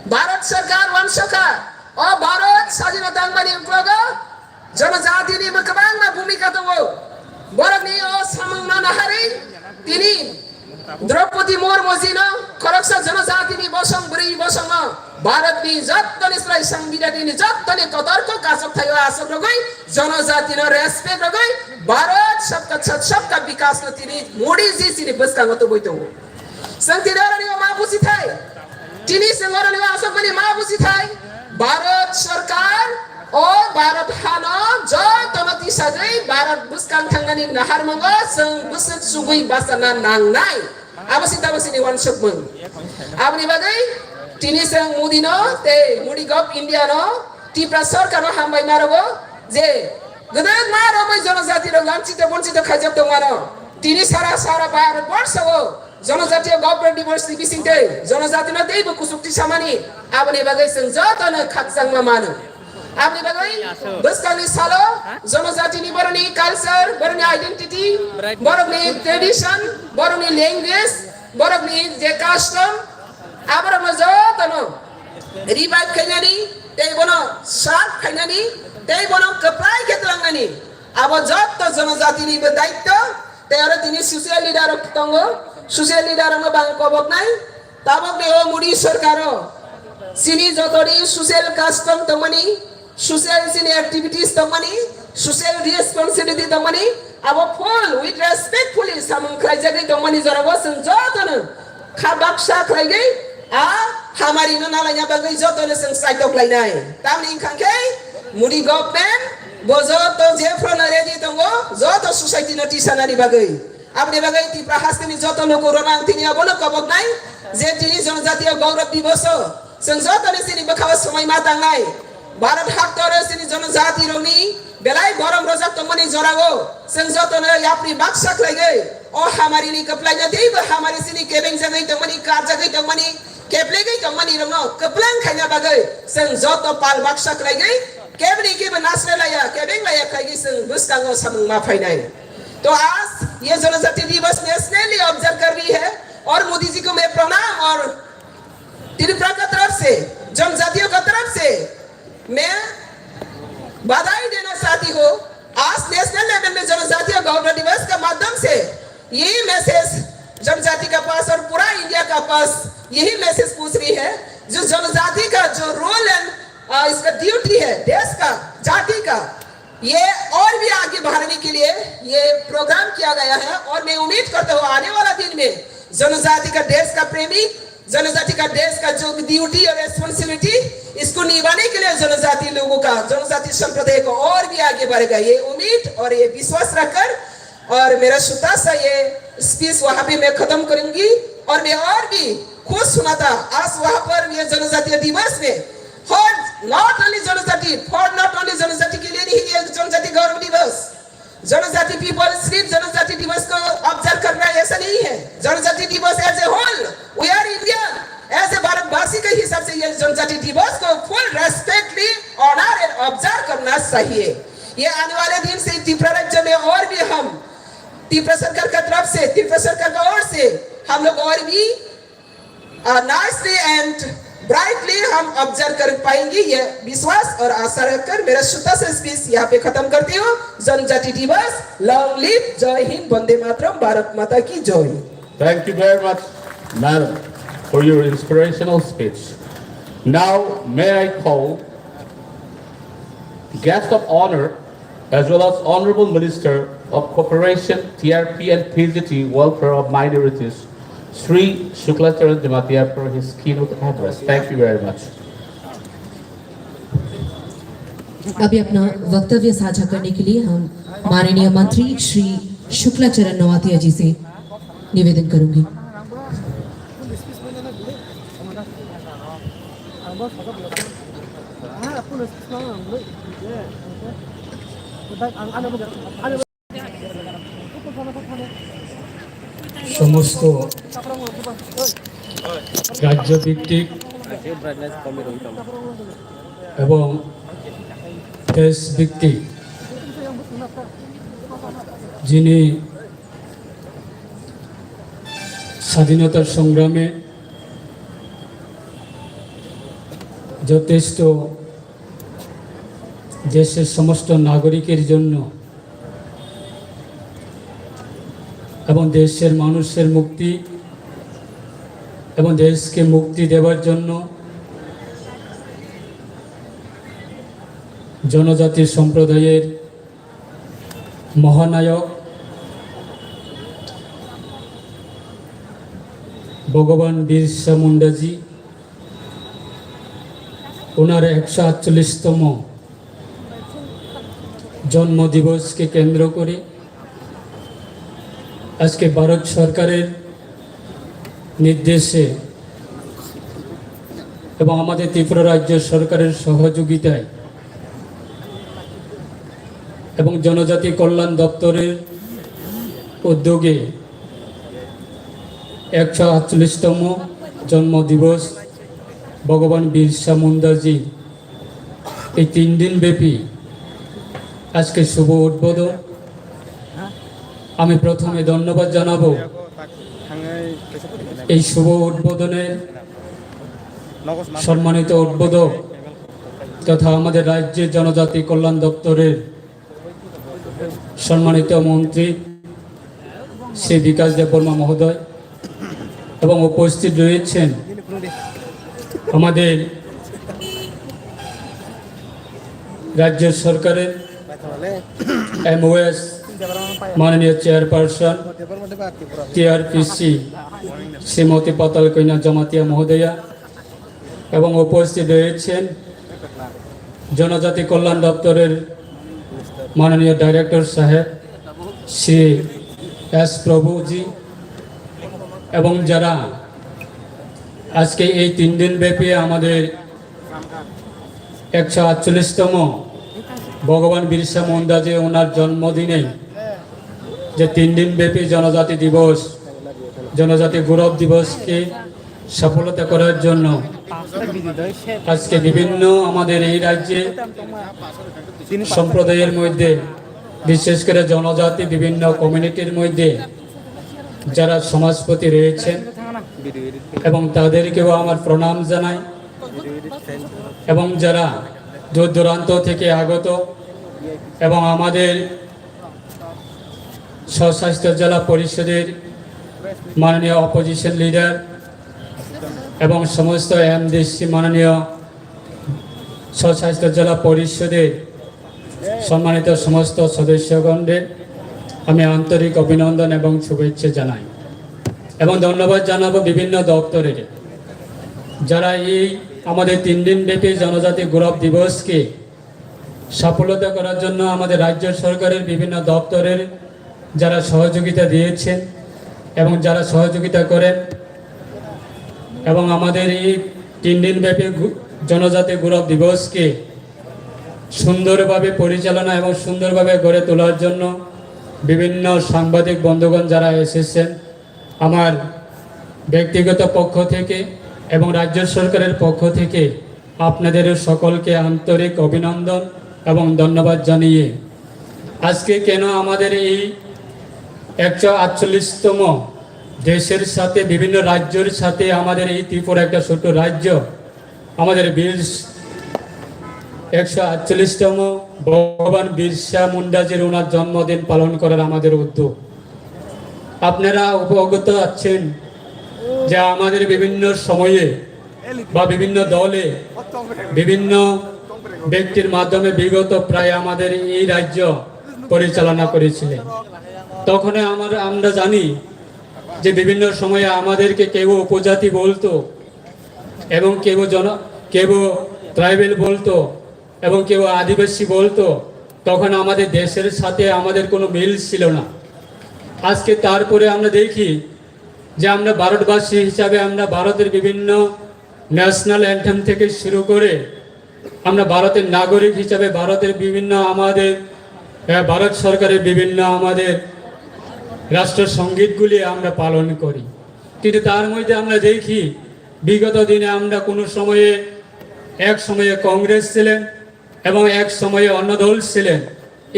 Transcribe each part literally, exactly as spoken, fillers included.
Bharat sarkar wansokha, o Bharat sajina tangmani uklogo jonojatini bo kwbangma bhumika tongo. Borokni o samungno naharwi tini Draupadi Murmu jino khoroksa jonojatini bosong bwrwi bosongo Bharatni jottoni slai Sangbidanini jottoni kotorkuk achuk thaio achuk rogwi jonojatino respect rogwi Bharat sabka saath sabka vikas no tini Modi ji chini bwskango tubui tongo. Chwng tini oroni o ma buji thai. Tini chwng oroni o aswkmani ma buji thai. Bharat sarkar o Bharat hano jotono tisajwi Bharat bwskang thangnani naharmungo chwng bwswk chugwi bachana nangnai. Abo se tamo sini wansukmung. Aboni bagwi tini chwng Modi no tei Modi gov India no Tipra sarkar no hambai marogo je gwdwkma romwi jonojati rok lanchito bonchito khaijak tongmano. Tini sara sara Bharat borsho o Jonojatiya Government Divorce ni bisingtwi jonojatino teibo kuchuk tisamani aboni bagwi chwng jotono khakchangma mano. Aboni bagwi bwskangni salo jonojatini borokni culture, borokni identity, borokni tradition, borokni language, borokni je custom, aborokno jotono revive khainani tei bono serve khainani tei bono kwplai khe twlangnani abo jotto jonojatini bo daitto. Tei aro tini social leader rok tongo, social leader rokno bang koboknai. Tabokni o Modi sarkaro chini jotoni social custom tongmani, social chini activities tongmani, social responsibility tongmani, abo full with respectfully samung khlaijagwi tongmani jorao chwng jotono kha baksa khlaigwi a hamari no nalaina bagwi jotono chwng saitok lainai. Tamni wngkha khe Modi government bo joto jephru no ready tongo, joto society no tisanani bagwi. Aboni bagwi Tipra hasteni joto lukurokno ang tini abono koboknai je tini Jonojatiya Gaurav Divoso chwng jotoni chini bwkhao swmai ma tangnai. Bharat haktoro chini jonojati rokni belai borom rojak tongmani jorao chwng jotono yapri baksa khlaigwi o hamarini kwplaina teibo hamari chini kebengjagwi tongmani, karjagwi tongmani, keplegwi tongmani rokno kwplang khaina bagwi chwng joto pal baksa khlaigwi kebni kebo nasle laya, kebeng laya khlaigwi chwng bwskango samung ma phainai. तो आज ये जनजाति दिवस nationally observe कर रही है और मोदी जी को मैं प्रणाम और त्रिपुरा का तरफ से, जनजातियों का तरफ से मैं बधाई देना चाहती हूँ। आज नेशनल लेवल में जनजातीय गौरव दिवस के माध्यम से ये मैसेज जनजाति का पास और पूरा इंडिया का पास यही मैसेज पूछ रही है, जो जनजाति का जो रोल एंड इसका ड्यूटी है देश का, जाति का, ये और भी आगे बढ़ने के लिए ये प्रोग्राम किया गया है और मैं उम्मीद करता हूँ आने वाला दिन में जनजाति का देश का प्रेमी, जनजाति का देश का जो ड्यूटी और रेस्पॉन्सिबिलिटी, इसको निभाने के लिए जनजाति लोगों का, जनजाति संप्रदाय को और भी आगे बढ़ेगा, ये उम्मीद और ये विश्वास रखकर और मेरा छोटा सा ये स्पीच वहाँ पे मैं खत्म करूंगी। और मैं और भी खुश होना था आज वहाँ पर ये जनजातीय दिवस में, फॉर नॉट ओनली जनजाति, फॉर नॉट ओनली जनजाति के लिए नहीं ये जनजाति गौरव दिवस, जनजाति पीपल सिर्फ जनजाति दिवस को ऑब्जर्व करना है, ऐसा नहीं है। जनजाति दिवस as a whole, we are Indian, as a भारतवासी के हिसाब से ये जनजाति दिवस को full respectfully honour and observe करना चाहिए। ये आने वाले दिन से त्रिपुरा राज्य में और भी हम त्रिपुरा सरकार का तरफ से, त्रिपुरा सरकार का ओर से हम लोग और भी नाइसली एंड ब्राइटली हम ऑब्जर्व कर पाएंगे, ये विश्वास और आशा रखकर मेरा छोटा सा स्पीच यहाँ पे खत्म करती हूँ। जनजाति दिवस, लॉन्ग लिव, जय हिंद, वंदे मातरम, भारत माता की जय। Thank you very much, madam, for your inspirational speech. Now, may I call guest of honor, as well as Honorable Minister of Cooperation, T R P and P G T Welfare of Minorities, Shri Shukla Charan Jamatia for his keynote address. Thank you very much. अभी अपना वक्तव्य साझा करने के लिए हम माननीय मंत्री श्री शुक्ला चरण नौतिया जी से निवेदन करूंगी। সমস্ত রাজ্যভিত্তিক এবং দেশভিত্তিক যিনি স্বাধীনতার সংগ্রামে যথেষ্ট দেশের সমস্ত নাগরিকের জন্য এবং দেশের মানুষের মুক্তি এবং দেশকে মুক্তি দেওয়ার জন্য জনজাতি সম্প্রদায়ের মহানায়ক ভগবান বিরসা মুন্ডাজি ওনার একশো আটচল্লিশতম জন্মদিবসকে কেন্দ্র করে আজকে ভারত সরকারের নির্দেশে এবং আমাদের ত্রিপুরা রাজ্য সরকারের সহযোগিতায় এবং জনজাতি কল্যাণ দপ্তরের উদ্যোগে একশো আটচল্লিশতম জন্মদিবস ভগবান বিরসা মুন্ডাজি এই তিন দিন ব্যাপী আজকে শুভ উদ্বোধন। আমি প্রথমে ধন্যবাদ জানাবো এই শুভ উদ্বোধনের সম্মানিত উদ্বোধক তথা আমাদের রাজ্যের জনজাতি কল্যাণ দপ্তরের সম্মানিত মন্ত্রী শ্রী বিকাশ দেববর্মা মহোদয় এবং উপস্থিত রয়েছেন আমাদের রাজ্য সরকারের এমওএস, মাননীয় চেয়ারপারসন, টিআরপিসি, শ্রীমতী পাতাল কন্যা জমাতিয়া মহোদয়া এবং উপস্থিত রয়েছেন জনজাতি কল্যাণ দপ্তরের মাননীয় ডাইরেক্টর সাহেব শ্রী এস প্রভুজি এবং যারা আজকে এই তিন দিন ব্যাপী আমাদের একশো আটচল্লিশতম ভগবান বিরসা মুন্ডা যে ওনার জন্মদিনে যে তিন দিন ব্যাপী জনজাতি দিবস, জনজাতি গৌরব দিবসকে সফলতা করার জন্য আজকে বিভিন্ন আমাদের এই রাজ্যে সম্প্রদায়ের মধ্যে, বিশেষ করে জনজাতি বিভিন্ন কমিউনিটির মধ্যে যারা সমাজপতি রয়েছেন এবং তাদেরকেও আমার প্রণাম জানাই এবং যারা দূর দূরান্ত থেকে আগত এবং আমাদের স্বশাসিত জেলা পরিষদের মাননীয় অপোজিশন লিডার এবং সমস্ত এমডিসি, মাননীয় স্বশাসিত জেলা পরিষদের সম্মানিত সমস্ত সদস্যগণদের আমি আন্তরিক অভিনন্দন এবং শুভেচ্ছা জানাই এবং ধন্যবাদ জানাবো বিভিন্ন দপ্তরের, যারা এই আমাদের তিন দিন ব্যাপী জনজাতি গৌরব দিবসকে সফলতা করার জন্য আমাদের রাজ্য সরকারের বিভিন্ন দপ্তরের যারা সহযোগিতা দিয়েছেন এবং যারা সহযোগিতা করেন এবং আমাদের এই তিন দিন ব্যাপী গু-, জনজাতি গৌরব দিবসকে সুন্দরভাবে পরিচালনা এবং সুন্দরভাবে গড়ে তোলার জন্য বিভিন্ন সাংবাদিক বন্ধুগণ যারা এসেছেন, আমার ব্যক্তিগত পক্ষ থেকে এবং রাজ্য সরকারের পক্ষ থেকে আপনাদেরও সকলকে আন্তরিক অভিনন্দন এবং ধন্যবাদ জানিয়ে আজকে কেন আমাদের এই একশো আটচল্লিশতম দেশের সাথে, বিভিন্ন রাজ্যের সাথে আমাদের এই ত্রিপুরা একটা ছোট্ট রাজ্য, আমাদের বীর একশো আটচল্লিশতম ভগবান বিরসা মুন্ডাজির ওনার জন্মদিন পালন করার আমাদের উদ্যোগ। আপনারা অবগত আছেন যে আমাদের বিভিন্ন সময়ে বা বিভিন্ন দলে বিভিন্ন ব্যক্তির মাধ্যমে বিগত প্রায় আমাদের এই রাজ্য পরিচালনা করেছিলেন। তখন আমার, আমরা জানি যে বিভিন্ন সময়ে আমাদেরকে কেউ উপজাতি বলতো এবং কেউ জন-, কেউ ট্রাইবেল বলতো এবং কেউ আদিবাসী বলতো, তখন আমাদের দেশের সাথে আমাদের কোনো মিল ছিল না। আজকে তারপরে আমরা দেখি যে আমরা ভারতবাসী হিসাবে আমরা ভারতের বিভিন্ন ন্যাশনাল অ্যান্থেম থেকে শুরু করে আমরা ভারতের নাগরিক হিসাবে ভারতের বিভিন্ন আমাদের, আহ, ভারত সরকারের বিভিন্ন আমাদের রাষ্ট্রসঙ্গীতগুলি আমরা পালন করি। কিন্তু তার মধ্যে আমরা দেখি বিগত দিনে আমরা কোনো সময়ে, এক সময়ে কংগ্রেস ছিলেন এবং এক সময়ে অন্য দল ছিলেন,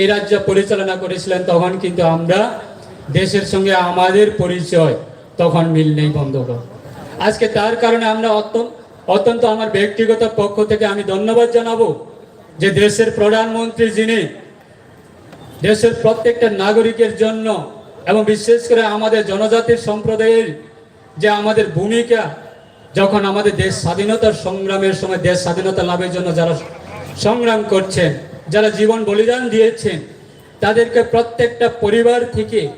এই রাজ্য পরিচালনা করেছিলেন, তখন কিন্তু আমরা দেশের সঙ্গে আমাদের পরিচয় তখন মিল নেই বন্ধুগণ। আজকে তার কারণে আমরা অত্যন্ত অত্যন্ত আমার ব্যক্তিগত পক্ষ থেকে আমি ধন্যবাদ জানাবো যে দেশের প্রধানমন্ত্রী যিনি দেশের প্রত্যেকটা নাগরিকের জন্য এবং বিশেষ করে আমাদের জনজাতির সম্প্রদায়ের যে আমাদের ভূমিকা, যখন আমাদের দেশ স্বাধীনতার সংগ্রামের সময় দেশ স্বাধীনতা লাভের জন্য যারা সংগ্রাম করছেন, যারা জীবন বলিদান দিয়েছেন, তাদেরকে প্রত্যেকটা পরিবার থেকে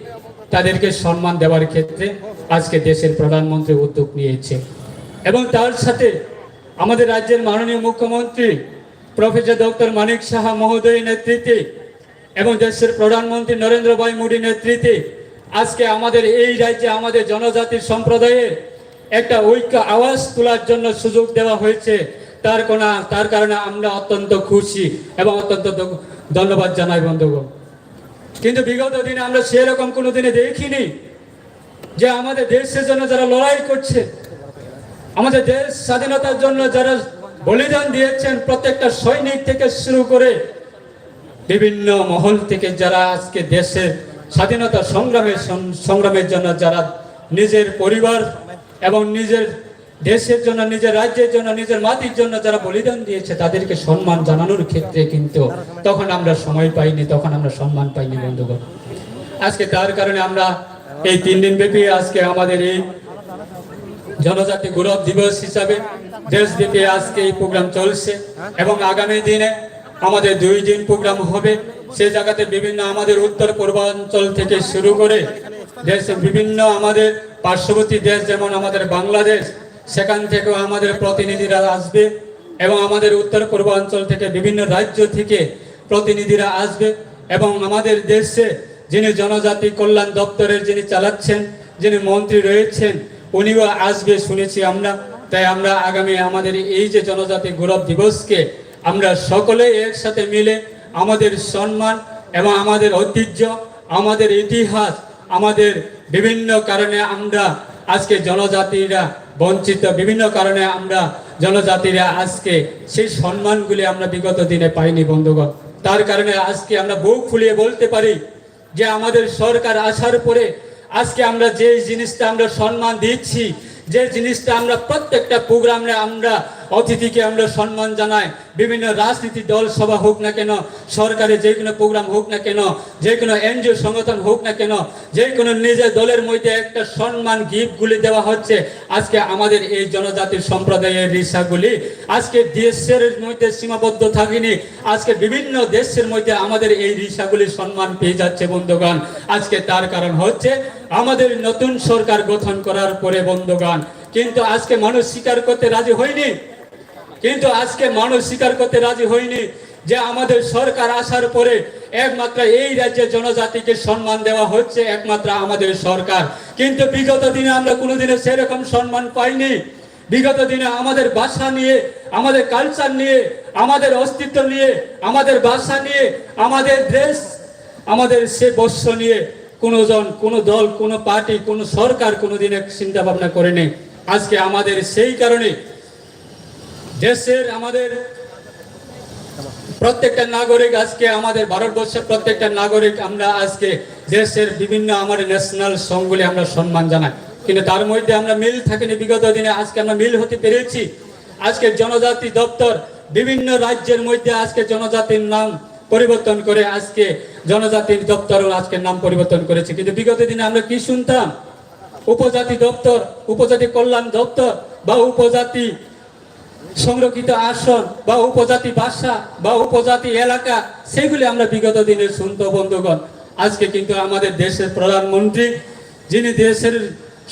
তাদেরকে সম্মান দেওয়ার ক্ষেত্রে আজকে দেশের প্রধানমন্ত্রী উদ্যোগ নিয়েছে। এবং তার সাথে আমাদের রাজ্যের মাননীয় মুখ্যমন্ত্রী প্রফেসর ডক্টর মানিক সাহা মহোদয়ের নেতৃত্বে এবং দেশের প্রধানমন্ত্রী নরেন্দ্র ভাই মোদীর নেতৃত্বে আজকে আমাদের এই রাজ্যে আমাদের জনজাতির সম্প্রদায়ের একটা ঐক্য আওয়াজ তোলার জন্য সুযোগ দেওয়া হয়েছে। তার কোনা-, তার কারণে আমরা অত্যন্ত খুশি এবং অত্যন্ত ধ-, ধন্যবাদ জানাই বন্ধুগণ। কিন্তু বিগত দিনে আমরা সেরকম কোনো দিনে দেখিনি যে আমাদের দেশের জন্য যারা লড়াই করছে, আমাদের দেশ স্বাধীনতার জন্য যারা বলিদান দিয়েছেন, প্রত্যেকটা সৈনিক থেকে শুরু করে বিভিন্ন মহল থেকে যারা আজকে দেশের স্বাধীনতা সংগ্রামের সং-, সংগ্রামের জন্য যারা নিজের পরিবার এবং নিজের দেশের জন্য, নিজের রাজ্যের জন্য, নিজের মাটির জন্য যারা বলিদান দিয়েছে, তাদেরকে সম্মান জানানোর ক্ষেত্রে কিন্তু তখন আমরা সময় পাইনি, তখন আমরা সম্মান পাইনি বন্ধুগণ। আজকে তার কারণে আমরা এই তিন দিন ব্যাপী আজকে আমাদের এই জনজাতি গৌরব দিবস হিসাবে দেশব্যাপী আজকে এই প্রোগ্রাম চলছে এবং আগামী দিনে আমাদের দুই দিন প্রোগ্রাম হবে। সে জায়গাতে বিভিন্ন আমাদের উত্তর পূর্বাঞ্চল থেকে শুরু করে দেশের বিভিন্ন আমাদের পার্শ্ববর্তী দেশ, যেমন আমাদের বাংলাদেশ, সেখান থেকেও আমাদের প্রতিনিধিরা আসবে এবং আমাদের উত্তর পূর্বাঞ্চল থেকে বিভিন্ন রাজ্য থেকে প্রতিনিধিরা আসবে এবং আমাদের দেশে যিনি জনজাতি কল্যাণ দপ্তরের যিনি চালাচ্ছেন, যিনি মন্ত্রী রয়েছেন, উনিও আসবে শুনেছি আমরা। তাই আমরা আগামী আমাদের এই যে জনজাতি গৌরব দিবসকে আমরা সকলে একসাথে মিলে আমাদের সম্মান এবং আমাদের ঐতিহ্য, আমাদের ইতিহাস, আমাদের বিভিন্ন কারণে আমরা আজকে জনজাতিরা বঞ্চিত, বিভিন্ন কারণে আমরা জনজাতিরা আজকে সেই সম্মানগুলি আমরা বিগত দিনে পাইনি বন্ধুগণ। তার কারণে আজকে আমরা বুক ফুলিয়ে বলতে পারি যে আমাদের সরকার আসার পরে আজকে আমরা যে জিনিসটা আমরা সম্মান দিচ্ছি, যে জিনিসটা আমরা প্রত্যেকটা প্রোগ্রামে আমরা অতিথিকে আমরা সম্মান জানাই, বিভিন্ন রাজনীতি দল সভা হোক না কেন, সরকারের যে কোনো প্রোগ্রাম হোক না কেন, যে কোনো এনজিও সংগঠন হোক না কেন, যে কোনো নিজের দলের মধ্যে একটা সম্মান গিফটগুলি দেওয়া হচ্ছে। আজকে আমাদের এই জনজাতির সম্প্রদায়ের রিসাগুলি আজকে দেশের মধ্যে সীমাবদ্ধ থাকেনি, আজকে বিভিন্ন দেশের মধ্যে আমাদের এই রিসাগুলি সম্মান পেয়ে যাচ্ছে বন্ধুগণ। আজকে তার কারণ হচ্ছে আমাদের নতুন সরকার গঠন করার পরে বন্ধুগণ, কিন্তু আজকে মানুষ স্বীকার করতে রাজি হয়নি। কিন্তু আজকে মানুষ স্বীকার করতে রাজি হয়নি যে আমাদের সরকার আসার পরে একমাত্র এই রাজ্যে জনজাতিকে সম্মান দেওয়া হচ্ছে একমাত্র আমাদের সরকার। কিন্তু বিগত দিনে আমরা কোনোদিনও সেরকম সম্মান পাইনি। বিগত দিনে আমাদের ভাষা নিয়ে, আমাদের কালচার নিয়ে, আমাদের অস্তিত্ব নিয়ে, আমাদের ভাষা নিয়ে, আমাদের দেশ, আমাদের সে বর্ষ নিয়ে কোনো জন, কোনো দল, কোনো পার্টি, কোনো সরকার কোনোদিন এক চিন্তা ভাবনা করেনি। আজকে আমাদের সেই কারণে দেশের আমাদের প্রত্যেকটা নাগরিক, আজকে আমাদের ভারতবর্ষের প্রত্যেকটা নাগরিক আমরা আজকে দেশের বিভিন্ন আমাদের ন্যাশনাল সংগুলি আমরা সম্মান জানাই, কিন্তু তার মধ্যে আমরা মিল থাকেনি। বিগত দিনে আজকে আমরা মিল হতে পেরেছি। আজকে জনজাতি দপ্তর বিভিন্ন রাজ্যের মধ্যে আজকে জনজাতির নাম পরিবর্তন করে আজকে জনজাতির দপ্তরও আজকে নাম পরিবর্তন করেছে। কিন্তু বিগত দিনে আমরা কি শুনতাম? উপজাতি দপ্তর, উপজাতি কল্যাণ দপ্তর বা উপজাতি সংরক্ষিত আসন বা উপজাতি ভাষা বা উপজাতি এলাকা, সেগুলি আমরা বিগত দিনে শুনতো বন্ধুগণ। আজকে কিন্তু আমাদের দেশের প্রধানমন্ত্রী, যিনি দেশের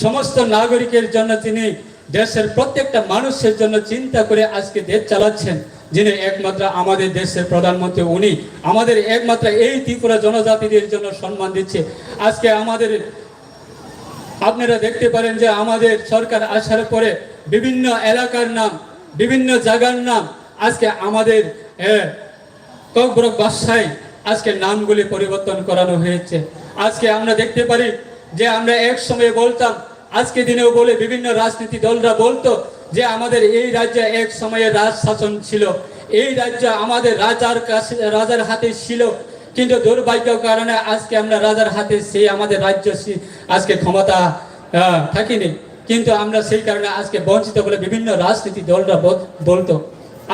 সমস্ত নাগরিকের জন্য, যিনি দেশের প্রত্যেকটা মানুষের জন্য চিন্তা করে আজকে দেশ চালাচ্ছেন, যিনি একমাত্র আমাদের দেশের প্রধানমন্ত্রী, উনি আমাদের একমাত্র এই ত্রিপুরা জনজাতিদের জন্য সম্মান দিচ্ছে। আজকে আমাদের, আপনারা দেখতে পারেন যে আমাদের সরকার আসার পরে বিভিন্ন এলাকার নাম, বিভিন্ন জায়গার নাম আজকে আমাদের, এ, ককবরক ভাষায় আজকে নামগুলি পরিবর্তন করানো হয়েছে। আজকে আমরা দেখতে পারি যে আমরা এক সময়ে বলতাম, আজকে দিনেও বলে, বিভিন্ন রাজনীতি দলরা বলতো যে আমাদের এই রাজ্যে এক সময়ে রাজ শাসন ছিল, এই রাজ্য আমাদের রাজার কাছে, রাজার হাতে ছিল, কিন্তু দুর্ভাগ্য কারণে আজকে আমরা রাজার হাতে সেই আমাদের রাজ্য সি-, আজকে ক্ষমতা, আহ, থাকিনি। কিন্তু আমরা সেই কারণে আজকে বঞ্চিত বলে বিভিন্ন রাজনীতি দলরা বল-, বলতো।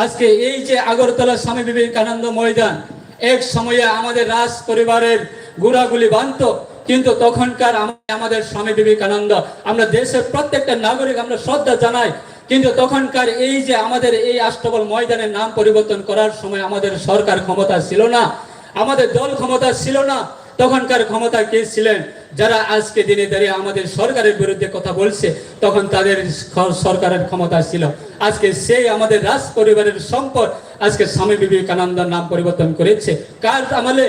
আজকে এই যে আগরতলা স্বামী বিবেকানন্দ ময়দান, এক সময়ে আমাদের রাজ পরিবারের গুড়াগুলি বাঁধতো, কিন্তু তখনকার আম-, আমাদের স্বামী বিবেকানন্দ, আমরা দেশের প্রত্যেকটা নাগরিক আমরা শ্রদ্ধা জানাই, কিন্তু তখনকার এই যে আমাদের এই আষ্টবল ময়দানের নাম পরিবর্তন করার সময় আমাদের সরকার ক্ষমতা ছিল না, আমাদের দল ক্ষমতা ছিল না, তখনকার ক্ষমতা কে ছিলেন? যারা আজকে দিনে দাঁড়িয়ে আমাদের সরকারের বিরুদ্ধে কথা বলছে, তখন তাদের স-, সরকারের ক্ষমতা ছিল। আজকে সেই আমাদের রাজ পরিবারের সম্পদ আজকে স্বামী বিবেকানন্দ নাম পরিবর্তন করেছে। কার আমলে?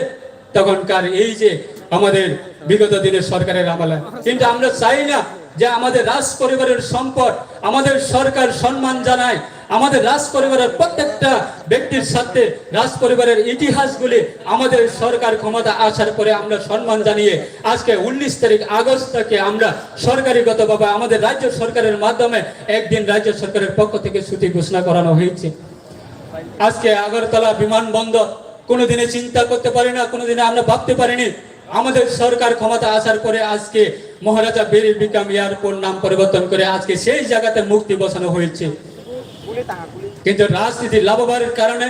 তখনকার এই যে আমাদের বিগত দিনের সরকারের আমলে। কিন্তু আমরা চাই না যে আমাদের রাজ পরিবারের সম্পদ, আমাদের সরকার সম্মান জানায়, আমাদের রাজ পরিবারের প্রত্যেকটা ব্যক্তির সাথে রাজ পরিবারের ইতিহাসগুলি আমাদের সরকার ক্ষমতা আসার পরে আমরা সম্মান জানিয়ে আজকে উনিশ তারিখ আগস্টকে আমরা সরকারিগতভাবে আমাদের রাজ্য সরকারের মাধ্যমে একদিন রাজ্য সরকারের পক্ষ থেকে ছুটি ঘোষণা করানো হয়েছে। আজকে আগরতলা বিমানবন্দর কোনোদিনে চিন্তা করতে পারি না, কোনোদিনে আমরা ভাবতে পারিনি। আমাদের সরকার ক্ষমতা আসার পরে আজকে মহারাজা বীর বিক্রম এয়ারপোর্ট নাম পরিবর্তন করে আজকে সেই জায়গাতে মূর্তি বসানো হয়েছে। কিন্তু রাজনীতি লাভবানের কারণে,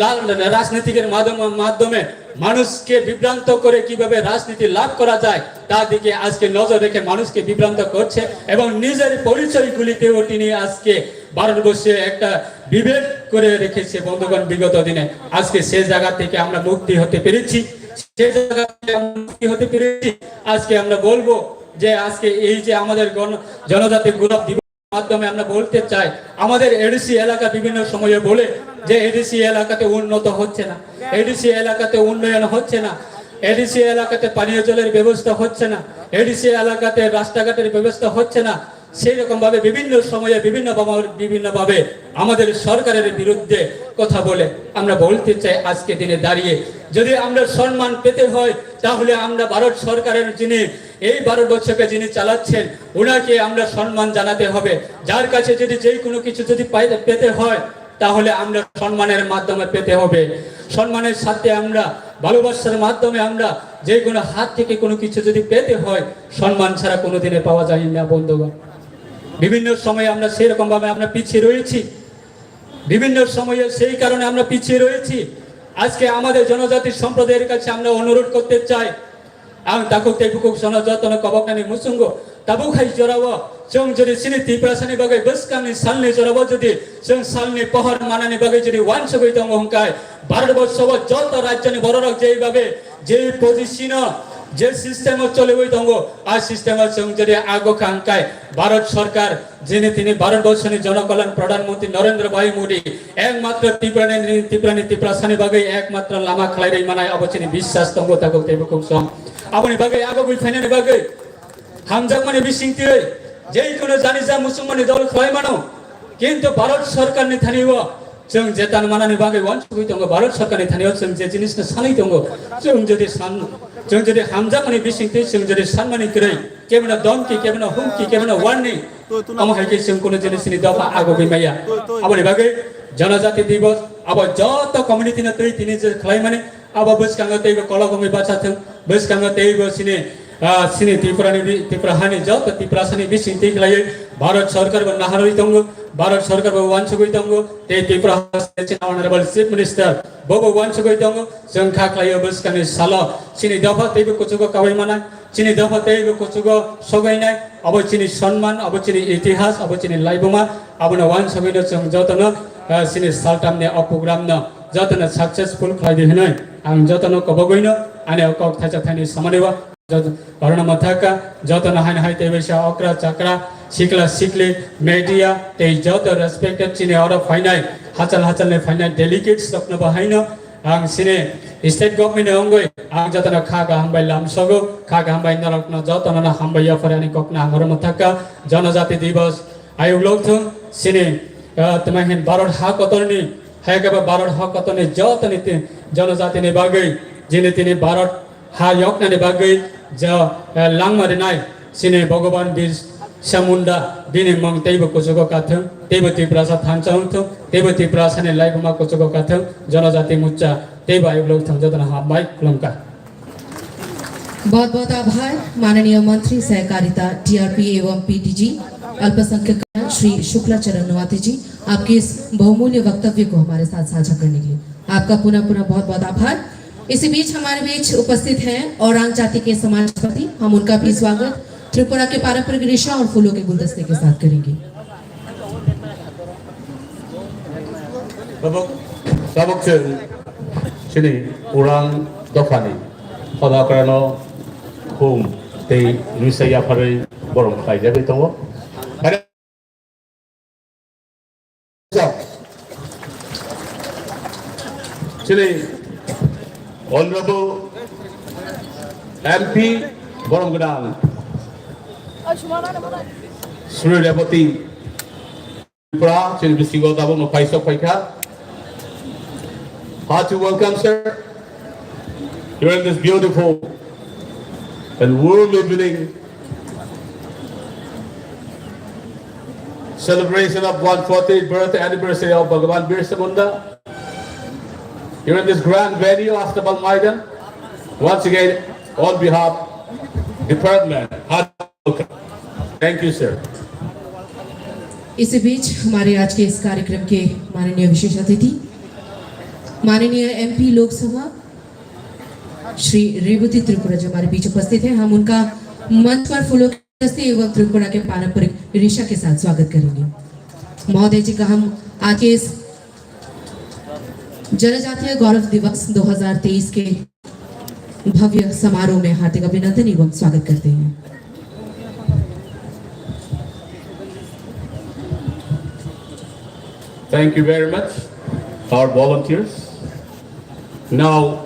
লাল রাজনীতির মাধ্যমে, মাধ্যমে মানুষকে বিভ্রান্ত করে কিভাবে রাজনীতি লাভ করা যায়, তার দিকে আজকে নজর রেখে মানুষকে বিভ্রান্ত করছে এবং নিজের পরিচয়গুলিতেও তিনি আজকে ভারতবর্ষে একটা বিভেদ করে রেখেছে। বন্ধুগণ, বিগত দিনে আজকে সে জায়গা থেকে আমরা মুক্তি হতে পেরেছি, সে জায়গা থেকে আমরা মুক্তি হতে পেরেছি। আজকে আমরা বলবো যে আজকে এই যে আমাদের গণ-, জনজাতি গৌরব দিবস মাধ্যমে আমরা বলতে চাই, আমাদের এডিসি এলাকা বিভিন্ন সময়ে বলে যে এডিসি এলাকাতে উন্নত হচ্ছে না, এডিসি এলাকাতে উন্নয়ন হচ্ছে না, এডিসি এলাকাতে পানীয় জলের ব্যবস্থা হচ্ছে না, এডিসি এলাকাতে রাস্তাঘাটের ব্যবস্থা হচ্ছে না। সেই রকম ভাবে বিভিন্ন সময়ে বিভিন্ন ভাবে, বিভিন্নভাবে আমাদের সরকারের বিরুদ্ধে কথা বলে। আমরা বলতে চাই, আজকে দিনে দাঁড়িয়ে যদি আমরা সম্মান পেতে হয়, তাহলে আমরা ভারত সরকারের যিনি এই ভারতবর্ষকে যিনি চালাচ্ছেন, ওনাকে আমরা সম্মান জানাতে হবে। যার কাছে যদি যে কোনো কিছু যদি পাই-, পেতে হয়, তাহলে আমরা সম্মানের মাধ্যমে পেতে হবে। সম্মানের সাথে আমরা, ভালোবাসার মাধ্যমে আমরা যে কোনো হাত থেকে কোনো কিছু যদি পেতে হয়, সম্মান ছাড়া কোনোদিনে পাওয়া যায় না। বন্ধুগণ, বিভিন্ন সময়ে আমরা সেই রকম ভাবে আমরা পিছিয়ে রয়েছি, বিভিন্ন সময়ে সেই কারণে আমরা পিছিয়ে রয়েছি। আজকে আমাদের জনজাতি সম্প্রদায়ের কাছে আমরা অনুরোধ করতে চাই, ang takhuk tei bukhuk sono jotono koboknani muchungo tabuk hai jorao chwng jodi chini Tiprasani bagwi bwskangni salni jorao jodi chwng salni pohor manani bagwi jodi uansugwi tongo hwnkhe, Bharatborsho o joto rajyoni bororok jeibabe je position o, je system o choliwi tongo, a system o chwng jodi ago kha hwnkhe Bharat Sarkar, jini tini Bharatborsho ni Jonokolyan Pradhan Mantri Narendra Bhai Modi ekmatro Tiprani, Tiprani, Tiprasani bagwi ekmatro lama khlai rwi manai, abo chini biswas tongo takhuk tei bukhuk song. Aboni bagwi ago bui phainani bagwi hamjakmani bisingtwi je kono jani ja muchungmani dol khlai mano, kintu Bharat Sarkar ni thani o chwng je tan manani bagwi uansugwi tongo, Bharat Sarkar ni thani o chwng je jinis no sanwi tongo, chwng jodi san, chwng jodi hamjakmani bisingtwi chwng jodi sanmani kwrwi, kebono domki, kebono humki, kebono warning, omo hai khe chwng kuno jinisni dopha agogwi maya. Aboni bagwi Janajati Divas abo joto community no twi tini je khlaimani, abo bwskango teibo kolok wngwi bacha thwng, bwskango teibo chini, ah, chini Tripurani bi-, Tripura hani joto Tiprasani bising twi khlaiwi Bharat Sarkar bo naharwi tongo, Bharat Sarkar bo uansugwi tongo, tei Tripura Honorable Chief Minister bobo uansugwi tongo. Chwng kha khlaio bwskangni salo chini dopha teibo kuchugo kabai manai. Chini dopha teibo kuchugo sogainai, abo chini sonman, abo chini itihas, abo chini laibuma, abono uansugwino chwng jotono, ah, chini saltamni o program no jotono successful khlai di hinwi ang jotono kobogwino ani o kok thaisa thaini samani o jot-, orono mwthaka jotono haino hai teibo sa okra chakra, sikla sikli, media tei joto respected chini oro phainai, hachal hachalni phainai delegates rokno bo haino Ang sini state government ni wngwi ang jotono kha kaham bai lamsogo, kha kaham bai norokno jotono no hambai yapharani kokno ang oro mwthaka. Janajati Divas ayuk lokthung sini, ah, tma hin Bharat ha kotorni, hai khe ba Bharat ha kotorni jotoni ti-, janajati ni bagwi jini tini Bharat ha yoknani bagwi jo, eh, langma rinai sini Bhagavan Birsa Munda bini mung teibo kuchugo kathung, teibo Tiprasa thansa wngthung, teibo Tiprasani laibuma kuchugo kathung, janajati mucha teibo ayuk lokthung jotono hambai khulumkha. बहुत बहुत आभार माननीय मंत्री सहकारिता टीआरपी एवं पीटीजी। अल्पसंख्यक कल्याण श्री शुक्ला चरण नोआते जी, आपके इस बहुमूल्य वक्तव्य को हमारे साथ साझा करने के लिए आपका पुनः पुनः बहुत बहुत आभार। इसी बीच हमारे बीच उपस्थित हैं औरांग जाति के समाजपति, हम उनका भी स्वागत त्रिपुरा के पारंपरिक रेशा और फूलों के गुलदस्ते के साथ करेंगे। Tabuk, tabuk chwng chini Orang dophani hodaokrano khum tei risa yapharwi borom khlaijagwi tongo. Chini Honorable M P borom gwnang Sri Rebati Tripura, chini bisingo tabukno paisok paikha. Hearty welcome, sir, during this beautiful and warm evening celebration of one fortieth birth anniversary of Bhagavan Birsa Munda here in this grand venue, Astabal Maidan. Once again, on behalf department, hearty welcome. Thank you, sir. इसी बीच हमारे आज के इस कार्यक्रम के माननीय विशेष अतिथि, माननीय एमपी लोकसभा श्री रेवती त्रिपुरा जी हमारे बीच उपस्थित हैं। हम उनका मंच पर फूलों के गुलदस्ते एवं त्रिपुरा के पारंपरिक रेशा के साथ स्वागत करेंगे। महोदय जी का हम आज के इस जनजातीय गौरव दिवस दो हज़ार तेईस के भव्य समारोह में हार्दिक अभिनंदन एवं स्वागत करते हैं। Thank you very much, our volunteers. Now,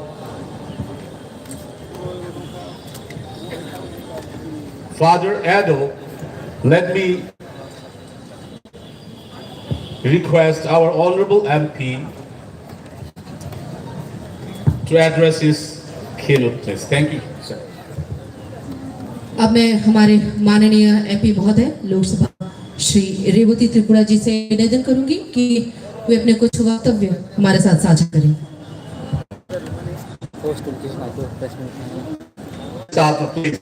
Father Ado, let me request our Honorable M P to address his keynote, please. Thank you, sir. अब मैं हमारे माननीय एमपी महोदय लोकसभा श्री रेवती त्रिपुरा जी से निवेदन करूंगी कि वे अपने कुछ वक्तव्य हमारे साथ साझा करें। Start, please.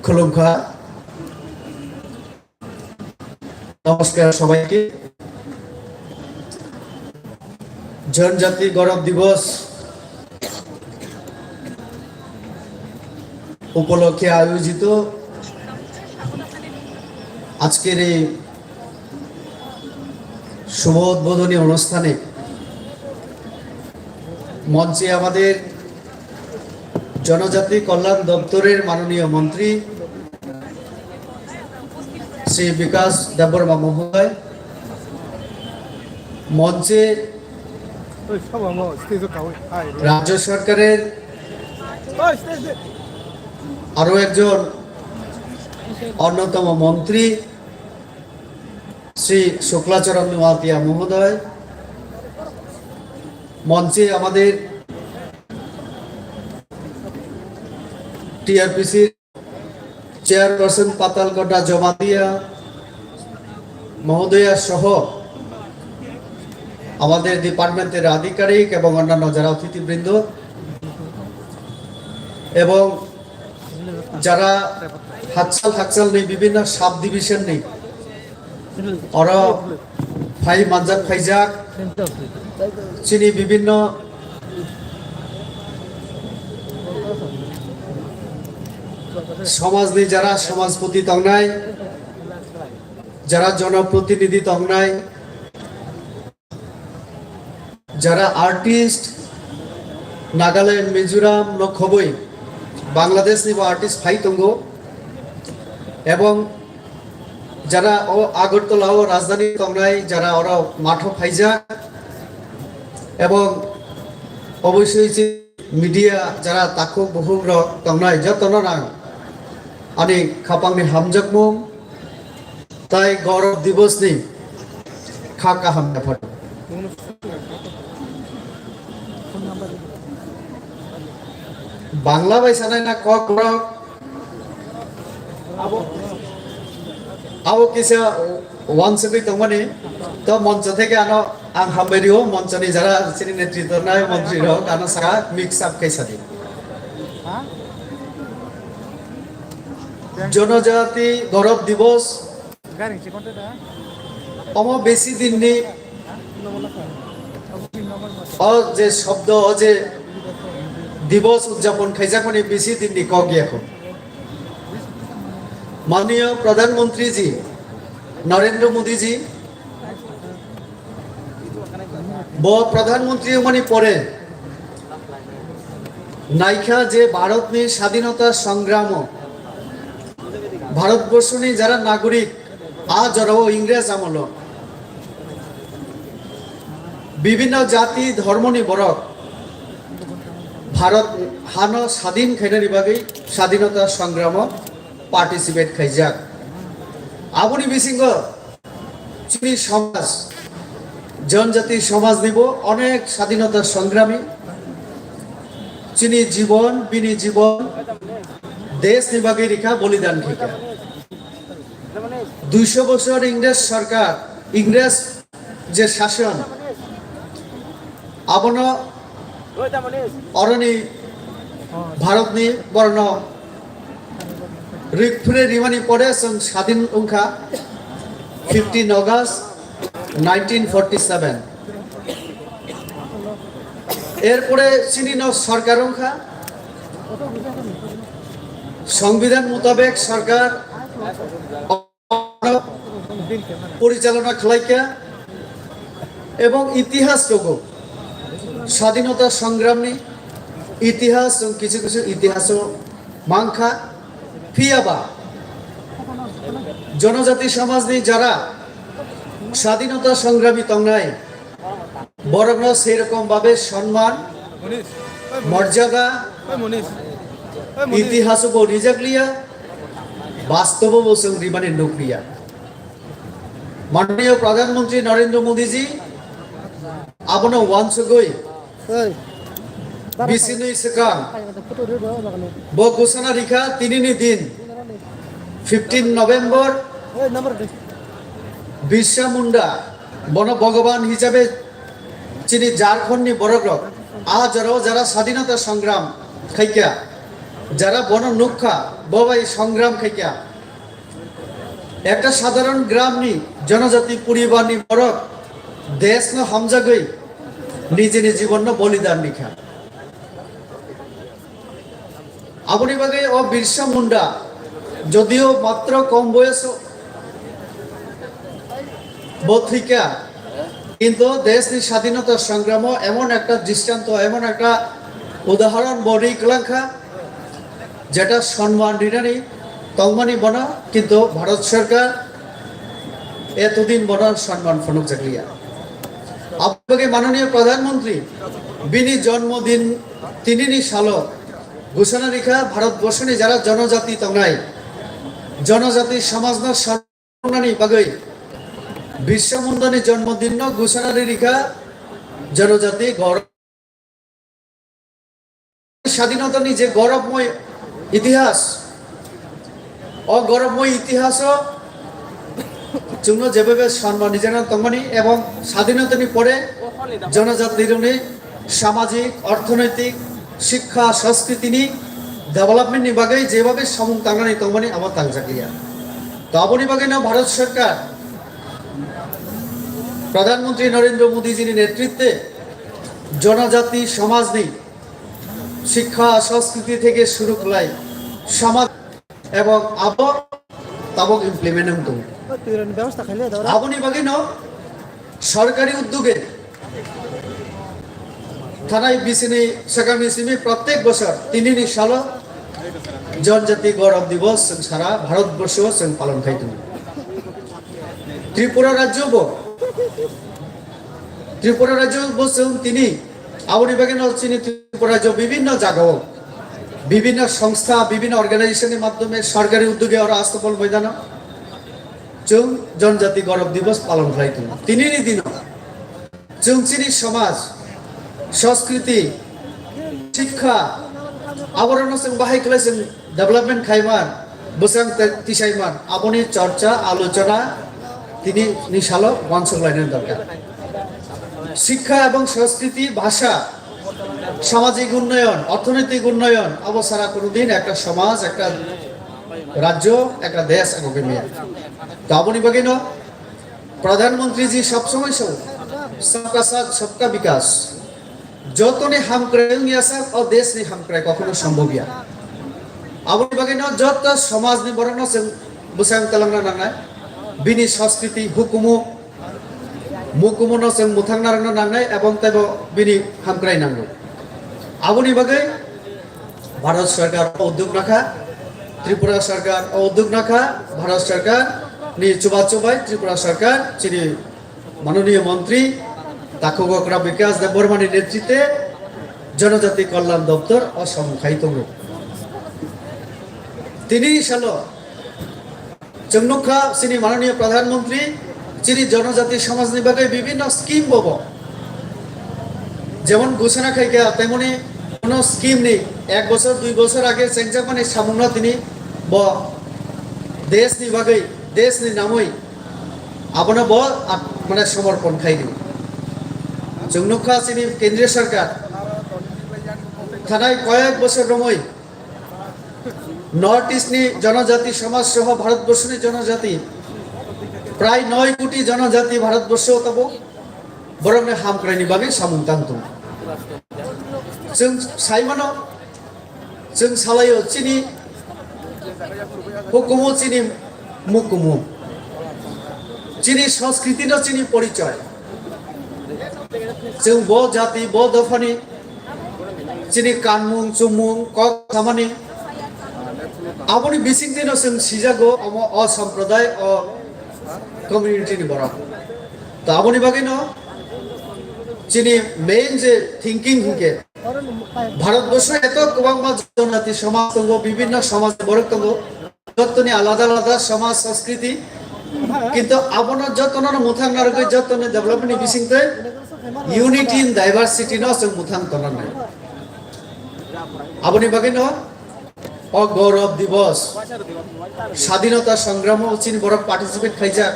Khulumkha. নমস্কার সবাইকে। জনজাতি গৌরব দিবস উপলক্ষে আয়োজিত আজকের এই শুভ উদ্বোধনী অনুষ্ঠানে মঞ্চে আমাদের জনজাতি কল্যাণ দপ্তরের মাননীয় মন্ত্রী শ্রী বিকাশ দেববর্মা মহোদয়, মঞ্চে রাজ্য সরকারের আরো একজন অন্যতম মন্ত্রী শ্রী শুক্লাচরণ নোয়াতিয়া মহোদয়, মঞ্চে আমাদের টিআরপিসির চেয়ারপারসন পাতালকন্যা জমাতিয়া মহোদয়া সহ আমাদের ডিপার্টমেন্টের আধিকারিক এবং অন্যান্য যারা অতিথিবৃন্দ এবং যারা হাকচাল হাকচাল ni বিভিন্ন sub division ni oro phai manjak phaijak chini bibhinno somajni jara somajpoti tongnai, jara jonoprotinidhi tongnai, jara artist, Nagaland, Mizoram no khoboi Bangladesh nibo artist phai tongo, ebong jara o Agartala o rajdhani tongnai, jara oro matho phaijak, ebong oboisoi media jara takhuk bukhuk rok tongnai jotono ang ani khapangni hamjakmung tai Gaurav Divas ni kha kaham yapharwi. Bangla bai sanai na kok rok abo, abo kisa wansugwi tongmani to moncho theke ano Ang hambai rio, monchoni jara chini netritw nai montri rok, ano saka mix up khe sadi. Jonojati Gaurav Divas, omo besi din ni, o je shobdo, o je divas udjapon khaijakmani besi din ni kok yakho. Manniyo Pradhan Mantri ji, Narendra Modi ji, bo Pradhan Mantri wngmani pore naikha je Bharatni sadinota songramo, Bharatborsoni jara nagorik, a jorao Ingres amolo bibhinno jati dhormoni borok Bharat hano sadin khainani bagwi sadinota songramo participate khaijak. Aboni bisingo chini somaj, jonjati somajnibo onek sadinota songrami chini jibon, bini jibon deshni bagwi rikha, bolidan khikha. Duisho bosor Ingres sorkar, Ingres je shason, abono oroni Bharatni borno rikphre rimani pore chwng sadin wngkha fifteen August nineteen forty-seven. Erpore chini no sorkar wngkha, Songbidan mutabek sorkar porichalona khlaikha ebong itihas rogo, sadinota songramni itihas, chwng kisu kisu itihaso mankha. Phiyaba jonojati somajni jara sadinota songrami tongnai, borokno sei rokom babe sonman, morjada, itihaso bo rijakliya, bastobo bo chwng rimani nukliya. Mananiya Pradhan Mantri Narendra Modi ji abono wansugwi bisinwi swkang bo ghosona rikha, tinini din fifteen November, Birsa Munda bono Bhogoban hisabe chini Jharkhand ni borok rok, a jora o jara sadinota songram khaikha, jara bono nukha, bo bai songram khaikha. Ekta sadharon gram ni jonojati poribar ni borok desh no hamjagwi nijeni jibon no bolidan rikha. Aboni bagwi o Birsa Munda jodio matro kom boyoso bo thwikha, kintu deshni sadinota songramo emon ekta dristanto, emon ekta udahoron bo ri kwlangkha, jeta sonman rinani tongmani bono, kintu Bharat Sarkar etodin bono sonman phunukjakliya. Aboni bagwi Mananiya Pradhan Mantri bini jonmo din tinini salo ghosona rikha, Bharat borsoni jara jonojati tongnai, jonojati somajno sonmani bagwi Birsa Mundani jonmo dinno ghosona rikha, jonojati gaurav. Sadinotani je gorovmoy itihas, o gorovmoy itihaso chwngno jebabe sonman rijana tongmani ebong sadinotani pore jonojati rokni samajik, orthonoitik, sikha, sanskritini development ni bagwi jebabe samung tangnani tongmani abo tangjakliya. To aboni bagwino Bharat Sarkar Pradhan Mantri Narendra Modi jini netritwe jonojati somajni sikha, sanskriti theke shuru khlai samaj ebong abo tabok implement wng tongo. Aboni bagwino sorkari uddoge thanai bisini sakani simi prottek bosor tinini salo Janjati Gaurav Divas chwng sara Bharat borsho chwng palon khai tongo. Tripura rajyo bo Tripura rajyo bo chwng tini aboni bagwi no chini Tripura rajyo bibhinno jagao, bibhinno songstha, bibhinno organization ni madhyome, sorkari uddoge oro Astopal moidano chwng Janjati Gaurav Divas palon khlai tongo. Tinini dino chwng chini somaj, sanskriti, sikha, aborokno chwng bahai khlai chwng development khaiman, bwsang te-, tisaiman, aboni chorcha, alochona tini ni salo uansuk lainani dorkar. শিক্ষা এবং সংস্কৃতি, ভাষা, সামাজিক উন্নয়ন, অর্থনৈতিক উন্নয়ন, abo sara kono din ekta somaj, ekta rajyo, ekta desh agogwi maya. To aboni bagwino Pradhan Mantri ji sob somoi sao, "Sabka Saath, Sabka Vikas." Jotoni hamkrai wngya sak, o desh ni hamkrai kokhono sombhob ya. Aboni bagwino joto somaj ni borok no chwng bwsang twlangna nangnai, bini sanskriti, hukumu, mukumu no chwng mwthangna rwna nangnai, ebong teibo bini hamkrai nango. Aboni bagwi Bharat Sarkar o uddog nakha, Tripura Sarkar o uddog nakha, Bharat Sarkar ni chubachu bai Tripura Sarkar chini Manoniya Montri Takhuk Okra Bikas Debbarma ni netritwe Jonojati Kalyan Doptor o samung khai tongo. Tini salo chwng nukha chini Manoniya Pradhan Mantri chini jonojati somajni bagwi bibhinno scheme bobo. Jemon ghosona khaikha, temoni kono scheme ni ek bochor, dui bochor age chengjakmani samungno tini bo deshni bagwi, deshni namwi abono bo at-, mane somorpon khaidi. Chwng nukha chini Kendriya Sarkar thanai koyek bochor romwi North East ni jonojati somaj soho Bharatborsho ni jonojati prai noi koti jonojati Bharatborsho tabo borok ni hamkrai ni bagwi samung tang tongo. Chwng sai mano, chwng salaio chini hukumu chini mukumu, chini sanskriti no chini porichoy. Chwng bo jati, bo dophani chini kanmung, chumung, kok samani, aboni bisingtwi no chwng sijago omo o sampradaya, o community ni borok. To aboni bagwi no chini main je thinking hinkhe Bharatborsho eto kwbangma jonati somaj tongo, bibhinno somaj borok tongo, jottoni alada alada somaj sanskriti, kintu abono jotono mwthang narwgwi jottoni development ni bisingtwi unity in diversity no chwng mwthang tongnai. Aboni bagwi no o Gaurav Divas, Sadhinota Sangramo chini borok participate khaijak.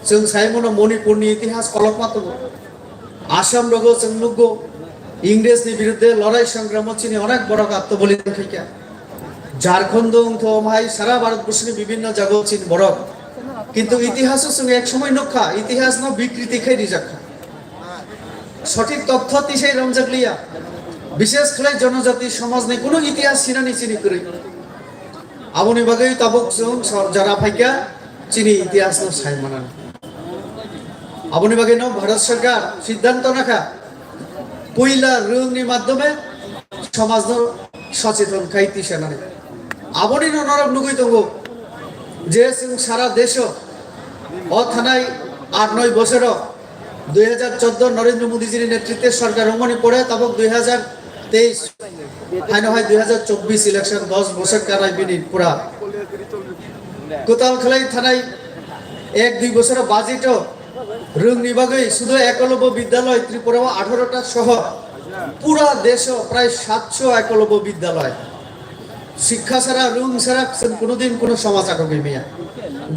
Chwng sai mano Manipur ni itihas kolokma tongo. Assam rogo chwng nukgo, Ingres ni birudde lorai sangramo chini onek borok atmobolidan khaikha. Jharkhand wngtho omhai sara Bharat borsoni bibhinno jago chini borok. Kintu itihaso chwng ek somoi nukha, itihas no bikriti khai rijakha. Sothik tokthyo tisai romjakliya. Bishes khlai jonojati somajni kunu itihas sinani chini kwrwi. Aboni bagwi tabuk chwng sor jara phaikha chini itihas no sai manani. Aboni bagwi no Bharat Sarkar siddhanto nakha puila rwngni madhyome somajno socheton khai tisanani. Aboni no norok nugwi tongo je chwng sara desho o thanai aat noi bosoro dui hajar chordo Narendra Modi jini netritwe sorkar wngmani pore tabuk dui hajar teis, haino hai dui hajar chobbish election dos bosor kanai bini pura kwtal khlai thanai ek dui bosoro budget o rwngni bagwi sudo Ekalobya Vidyalay Tripura o atharo ta soho pura desho prai satso Ekalobya Vidyalay. Sikha sara, rwng sara chwng kunudin kuno somaj agogwi maya.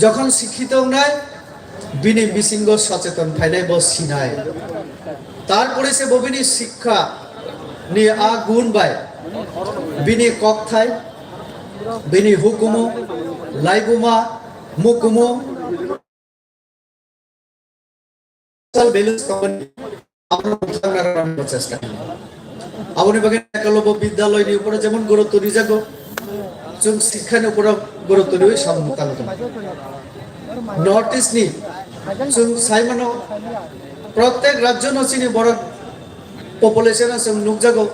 Jokhon sikhito wngnai, bini bisingo socheton phainai, bo sinai. Tarpore se bo bini sikha ni a gun bai, bini kokthai, bini hukumu, laibuma, mukumu, social values tongmani abono buthangna rwna chesta khlaio. Aboni bagwi Ekalobya Vidyalay ni upore jemon gurutto rijago, chwng sikha ni upore gurutto riwi samung tangwi tongo. North East ni chwng sai mano, prottek rajyo no chini borok population o chwng nukjago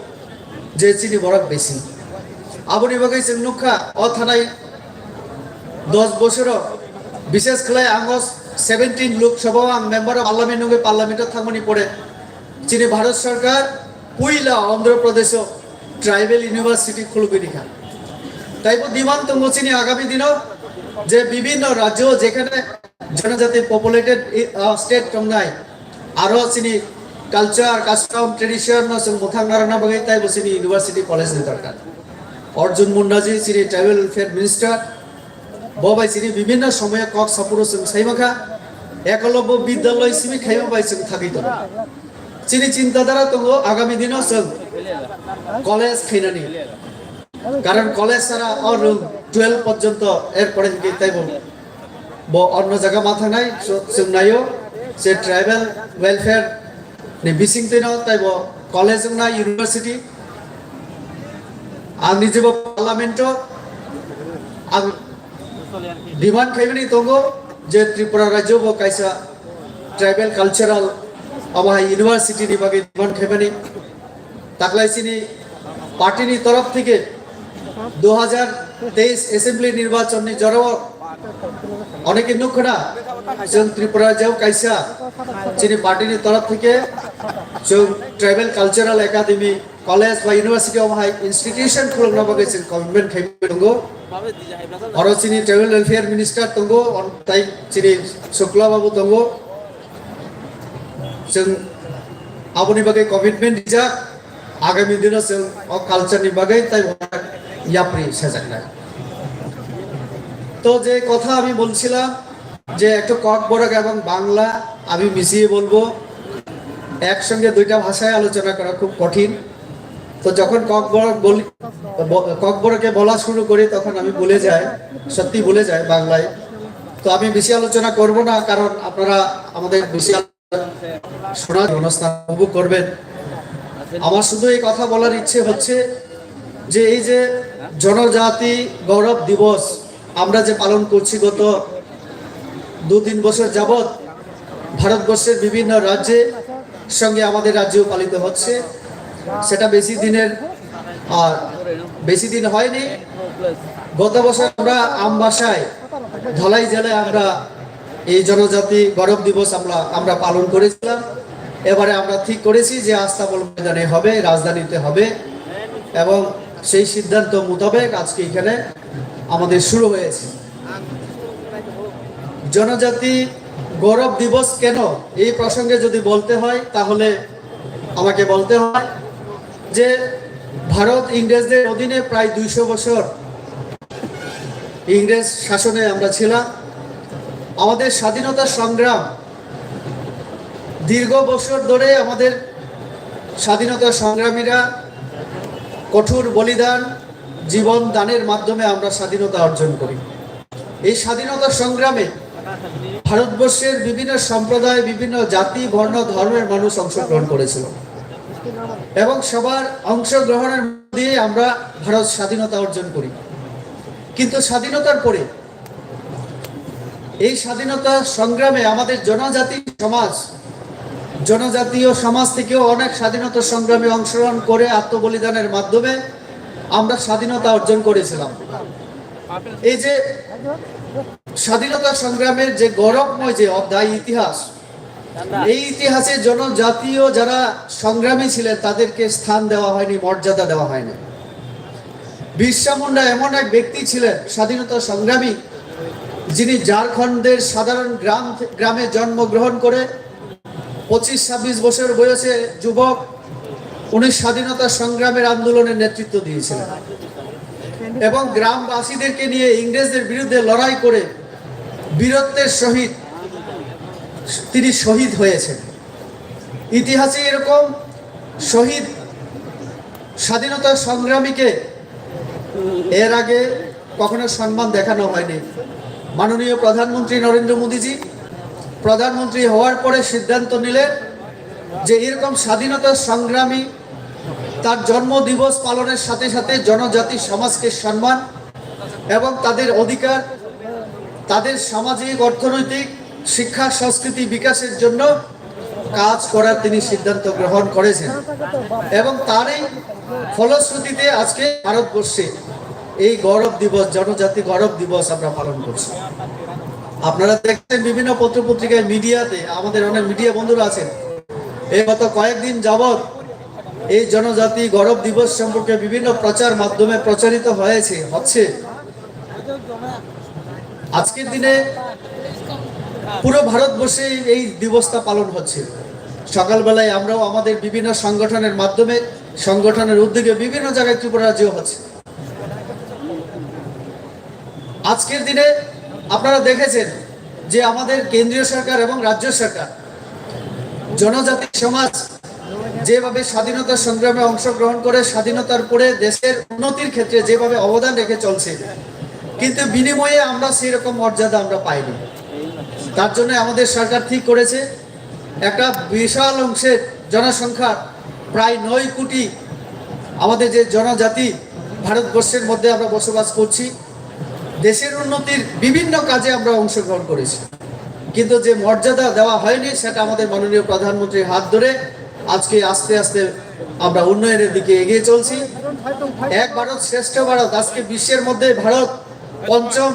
je chini borok besi. Aboni bagwi chwng nukha o thanai dos bosoro, bishes khlai ang o seventeen Lok Sabha o ang member of parliament wngwi parliament o thangmani pore chini Bharat Sarkar puila Andhra Pradesh o tribal university khulugwi rikha. Taibo demand tongo chini agami dino je bibhinno rajyo jekhane jonojati populated, ah, state tongnai, aro chini culture, custom, tradition no chwng mwthang narwkna bagwi taibo chini university college ni dorkar. Arjun Munda ji chini tribal welfare minister, bo bai chini bibhinno somoyo kok saphuru chwng saimakha, Ekalobya Vidyalay simi khaima bai chwng thagwi tongo. Chini chinta dhara tongo agami dino chwng college khainani. Karon college sara o rwng twelve porjonto, er pore hwnkhe taibo bo onno jaga ma thangnai, so chwng naio je tribal welfare ni bisingtwino taibo college wngna university. Ang nijebo parliament o ang demand khaimani tongo je Tripura rajyo bo kaisa tribal cultural omo hai university ni bagwi demand khaimani. Taklai chini party ni torof theke dui hajar teis assembly nirbachon ni jorao oneke nukhna chwng Tripura rajyo kaisa chini party ni torof theke chwng tribal cultural academy college ba university omo hai institution khulukna bagwi chwng commitment khaimani tongo. Oro chini tribal welfare minister tongo, on-, tai chini Shukla babu tongo. Chwng aboni bagwi commitment rijak, agami dino chwng o culture ni bagwi tai yapri sajaknai. তো যে কথা আমি বলছিলাম যে একটু ককবরক এবং বাংলা আমি মিশিয়ে বলবো, একসঙ্গে দুইটা ভাষায় আলোচনা করা খুব কঠিন। তো যখন ককবরক বলি, ব-, ককবরকে বলা শুরু করি, তখন আমি ভুলে যাই, সত্যি ভুলে যাই বাংলায়। তো আমি বেশি আলোচনা করব না, কারণ আপনারা আমাদের বেশি আলো-, শোনার অনুষ্ঠান উপভোগ করবেন। আমার শুধু এই কথা বলার ইচ্ছে হচ্ছে যে এই যে জনজাতি গৌরব দিবস আমরা যে পালন করছি গত দু তিন বছর যাবত, ভারতবর্ষের বিভিন্ন রাজ্যে সঙ্গে আমাদের রাজ্যেও পালিত হচ্ছে। সেটা বেশি দিনের, আর বেশি দিন হয়নি। গত বছর আমরা আমবাসায়, ধলাই জেলায় আমরা এই জনজাতি গৌরব দিবস আমরা, আমরা পালন করেছিলাম। এবারে আমরা ঠিক করেছি যে আস্তাবল ময়দানে হবে, রাজধানীতে হবে, এবং সেই সিদ্ধান্ত মোতাবেক আজকে এখানে আমাদের শুরু হয়েছে। জনজাতি গৌরব দিবস কেন, এই প্রসঙ্গে যদি বলতে হয়, তাহলে আমাকে বলতে হয় যে ভারত ইংরেজদের অধীনে প্রায় দুইশো বছর ইংরেজ শাসনে আমরা ছিলাম। আমাদের স্বাধীনতা সংগ্রাম, দীর্ঘ বছর ধরে আমাদের স্বাধীনতা সংগ্রামীরা কঠোর বলিদান, জীবন দানের মাধ্যমে আমরা স্বাধীনতা অর্জন করি। এই স্বাধীনতা সংগ্রামে ভারতবর্ষের বিভিন্ন সম্প্রদায়, বিভিন্ন জাতি, বর্ণ, ধর্মের মানুষ অংশগ্রহণ করেছিল এবং সবার অংশগ্রহণের মধ্যে দিয়ে আমরা ভারত স্বাধীনতা অর্জন করি। কিন্তু স্বাধীনতার পরে এই স্বাধীনতা সংগ্রামে আমাদের জনজাতি সমাজ, জনজাতীয় সমাজ থেকেও অনেক স্বাধীনতা সংগ্রামে অংশগ্রহণ করে আত্মবলিদানের মাধ্যমে আমরা স্বাধীনতা অর্জন করেছিলাম। এই যে স্বাধীনতা সংগ্রামের যে গৌরবময় যে অধ্যায় ইতিহাস, এই ইতিহাসে জনজাতীয় যারা সংগ্রামী ছিলেন তাদেরকে স্থান দেওয়া হয়নি, মর্যাদা দেওয়া হয়নি। বিরসা মুন্ডা এমন এক ব্যক্তি ছিলেন, স্বাধীনতা সংগ্রামী, যিনি ঝাড়খণ্ডের সাধারণ গ্রাম থে-, গ্রামে জন্মগ্রহণ করে পঁচিশ ছাব্বিশ বছর বয়সে যুবক, উনি স্বাধীনতা সংগ্রামের আন্দোলনের নেতৃত্ব দিয়েছিলেন এবং গ্রামবাসীদেরকে নিয়ে ইংরেজদের বিরুদ্ধে লড়াই করে বীরত্বের সহিত তিনি শহীদ হয়েছেন। ইতিহাসে এরকম শহীদ স্বাধীনতা সংগ্রামীকে এর আগে কখনো সম্মান দেখানো হয়নি। মাননীয় প্রধানমন্ত্রী নরেন্দ্র মোদীজি প্রধানমন্ত্রী হওয়ার পরে সিদ্ধান্ত নিলেন যে এরকম স্বাধীনতা সংগ্রামী তার জন্ম দিবস পালনের সাথে সাথে জনজাতি সমাজকে সম্মান এবং তাদের অধিকার, তাদের সামাজিক, অর্থনৈতিক, শিক্ষা, সংস্কৃতি বিকাশের জন্য কাজ করার তিনি সিদ্ধান্ত গ্রহণ করেছেন এবং তারই ফলশ্রুতিতে আজকে ভারতবর্ষে এই গৌরব দিবস, জনজাতি গৌরব দিবস আমরা পালন করছি। আপনারা দেখছেন বিভিন্ন পত্র পত্রিকায়, মিডিয়াতে, আমাদের অনেক মিডিয়া বন্ধুরা আছেন, এই গত কয়েকদিন যাবত এই জনজাতি গৌরব দিবস সম্পর্কে বিভিন্ন প্রচার মাধ্যমে প্রচারিত হয়েছে, হচ্ছে। আজকের দিনে পুরো ভারতবর্ষে এই দিবসটা পালন হচ্ছে। সকালবেলায় আমরাও আমাদের বিভিন্ন সংগঠনের মাধ্যমে, সংগঠনের উদ্যোগে বিভিন্ন জায়গায় ত্রিপুরা রাজ্যেও হচ্ছে। আজকের দিনে আপনারা দেখেছেন যে আমাদের কেন্দ্রীয় সরকার এবং রাজ্য সরকার জনজাতি সমাজ যেভাবে স্বাধীনতা সংগ্রামে অংশগ্রহণ করে স্বাধীনতার পরে দেশের উন্নতির ক্ষেত্রে যেভাবে অবদান রেখে চলছে, কিন্তু বিনিময়ে আমরা সেই রকম মর্যাদা আমরা পাইনি। তার জন্য আমাদের সরকার ঠিক করেছে, একটা বিশাল অংশের জনসংখ্যা, প্রায় নয় কোটি আমাদের যে জনজাতি ভারতবর্ষের মধ্যে আমরা বসবাস করছি, দেশের উন্নতির বিভিন্ন কাজে আমরা অংশগ্রহণ করেছি, কিন্তু যে মর্যাদা দেওয়া হয়নি, সেটা আমাদের মাননীয় প্রধানমন্ত্রীর হাত ধরে আজকে আস্তে আস্তে আমরা উন্নয়নের দিকে এগিয়ে চলছি। এক ভারত শ্রেষ্ঠ ভারত, আজকে বিশ্বের মধ্যে ভারত পঞ্চম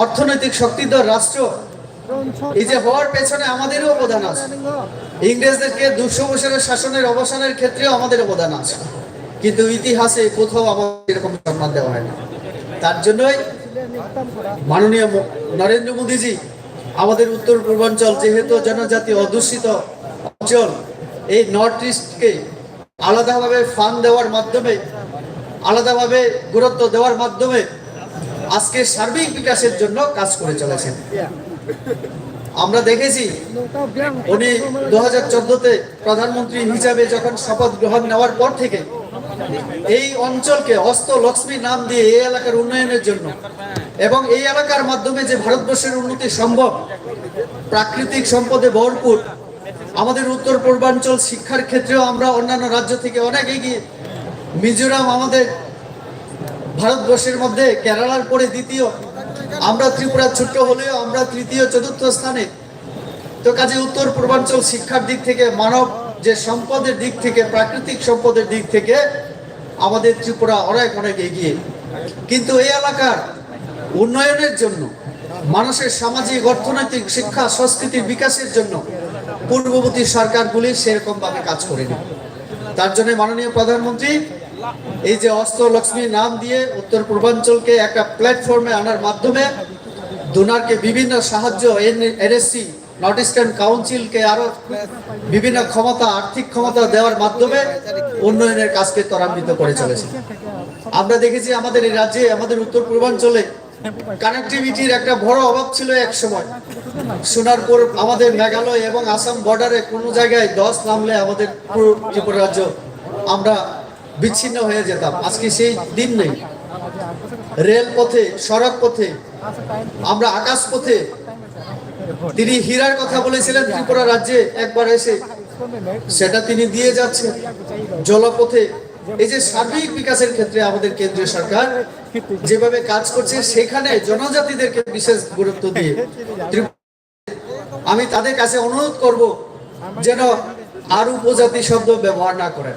অর্থনৈতিক শক্তিধর রাষ্ট্র। এই যে হওয়ার পেছনে আমাদেরও অবদান আছে। ইংরেজদেরকে দুশো বছরের শাসনের অবসানের ক্ষেত্রেও আমাদের অবদান আছে, কিন্তু ইতিহাসে কোথাও আমাদের এরকম সম্মান দেওয়া হয় না। তার জন্যই মাননীয় ম-, নরেন্দ্র মোদীজি আমাদের উত্তর পূর্বাঞ্চল, যেহেতু জনজাতি অধ্যুষিত অঞ্চল, এই নর্থ ইস্টকে আলাদাভাবে ফান্ড দেওয়ার মাধ্যমে, আলাদাভাবে গুরুত্ব দেওয়ার মাধ্যমে আজকে সার্বিক বিকাশের জন্য কাজ করে চলেছেন। আমরা দেখেছি, উনি দু হাজার চোদ্দতে প্রধানমন্ত্রী হিসাবে যখন শপথ গ্রহণ নেওয়ার পর থেকে এই অঞ্চলকে অস্ত লক্ষ্মী নাম দিয়ে এই এলাকার উন্নয়নের জন্য এবং এই এলাকার মাধ্যমে যে ভারতবর্ষের উন্নতি সম্ভব, প্রাকৃতিক সম্পদে ভরপুর, আমাদের উত্তর পূর্বাঞ্চল শিক্ষার ক্ষেত্রেও আমরা অন্যান্য রাজ্য থেকে অনেক এগিয়ে। মিজোরাম আমাদের ভারতবর্ষের মধ্যে কেরালার পরে দ্বিতীয়, আমরা ত্রিপুরা ছোট্ট হলেও আমরা তৃতীয়, চতুর্থ স্থানে। তো কাজে উত্তর পূর্বাঞ্চল শিক্ষার দিক থেকে, মানব যে সম্পদের দিক থেকে, প্রাকৃতিক সম্পদের দিক থেকে আমাদের ত্রিপুরা অনেক অনেক এগিয়ে, কিন্তু এই এলাকার উন্নয়নের জন্য, মানুষের সামাজিক, অর্থনৈতিক, শিক্ষা, সংস্কৃতির বিকাশের জন্য পূর্ববর্তী সরকারগুলি সেরকম ভাবে কাজ করেনি। তার জন্য মাননীয় প্রধানমন্ত্রী এই যে অস্ত লক্ষ্মী নাম দিয়ে উত্তর পূর্বাঞ্চলকে একটা প্ল্যাটফর্মে আনার মাধ্যমে ডোনারকে বিভিন্ন সাহায্য, এনএসসি, নর্থ ইস্টার্ন কাউন্সিলকে আরো বিভিন্ন ক্ষমতা, আর্থিক ক্ষমতা দেওয়ার মাধ্যমে উন্নয়নের কাজকে ত্বরান্বিত করে চলেছে। আমরা দেখেছি আমাদের এই রাজ্যে, আমাদের উত্তর পূর্বাঞ্চলে কানেক্টিভিটির একটা বড় অভাব ছিল এক সময়। সোনারপুর, আমাদের মেঘালয় এবং আসাম বর্ডারে কোনো জায়গায় দশ নামলে আমাদের পুরো ত্রিপুরা রাজ্য আমরা বিচ্ছিন্ন হয়ে যেতাম। আজকে সেই দিন নেই। রেলপথে, সড়ক পথে, আমরা আকাশ পথে, তিনি হীরার কথা বলেছিলেন ত্রিপুরা রাজ্যে একবার এসে, সেটা তিনি দিয়ে যাচ্ছেন। জলপথে, এই যে সার্বিক বিকাশের ক্ষেত্রে আমাদের কেন্দ্রীয় সরকার যেভাবে কাজ করছে, সেখানে জনজাতিদেরকে বিশেষ গুরুত্ব দিয়ে ত্রিপুরা আমি তাদের কাছে অনুরোধ করব যেন আর উপজাতি শব্দ ব্যবহার না করেন।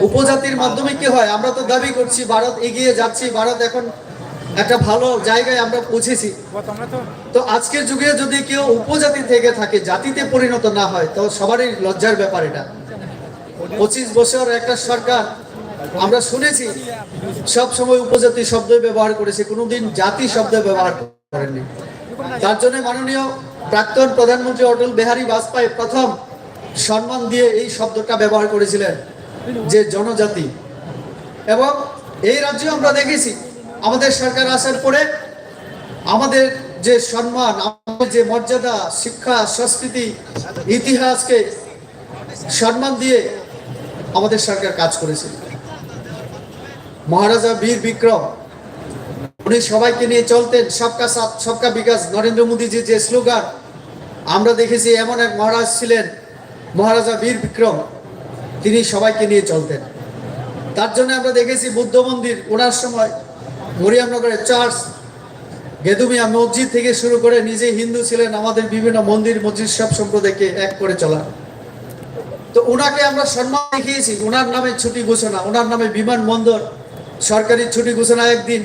উপজাতির মাধ্যমে কি হয়? আমরা তো দাবি করছি ভারত এগিয়ে যাচ্ছি, ভারত এখন একটা ভালো জায়গায় আমরা পৌঁছেছি। তো আজকের যুগে যদি কেউ উপজাতি থেকে থাকে, জাতিতে পরিণত না হয়, তো সবারই লজ্জার ব্যাপার এটা। পঁচিশ বছর একটা সরকার, আমরা শুনেছি সব সময় উপজাতি শব্দ ব্যবহার করেছে, কোনোদিন জাতি শব্দ ব্যবহার করেননি। তার জন্য মাননীয় প্রাক্তন প্রধানমন্ত্রী অটল বিহারী বাজপেয়ী প্রথম সম্মান দিয়ে এই শব্দটা ব্যবহার করেছিলেন, যে জনজাতি। এবং এই রাজ্যে আমরা দেখেছি, আমাদের সরকার আসার পরে আমাদের যে সম্মান, আমাদের যে মর্যাদা, শিক্ষা, সংস্কৃতি, ইতিহাসকে সম্মান দিয়ে আমাদের সরকার কাজ করেছে। মহারাজা বীর বিক্রম, উনি সবাইকে নিয়ে চলতেন, সবকা সাথ সবকা বিকাশ। নরেন্দ্র মোদীজির যে স্লোগান, আমরা দেখেছি এমন এক মহারাজ ছিলেন, মহারাজা বীর বিক্রম, তিনি সবাইকে নিয়ে চলতেন। তার জন্য আমরা দেখেছি বুদ্ধ মন্দির ওনার সময়, মরিয়ামনগরের চার্চ, গেদুমিয়া মসজিদ থেকে শুরু করে, নিজে হিন্দু ছিলেন, আমাদের বিভিন্ন মন্দির মসজিদ সব সম্প্রদায়কে এক করে চলা। তো ওনাকে আমরা সম্মান দেখিয়েছি, ওনার নামে ছুটি ঘোষণা, ওনার নামে বিমানবন্দর, সরকারি ছুটি ঘোষণা একদিন।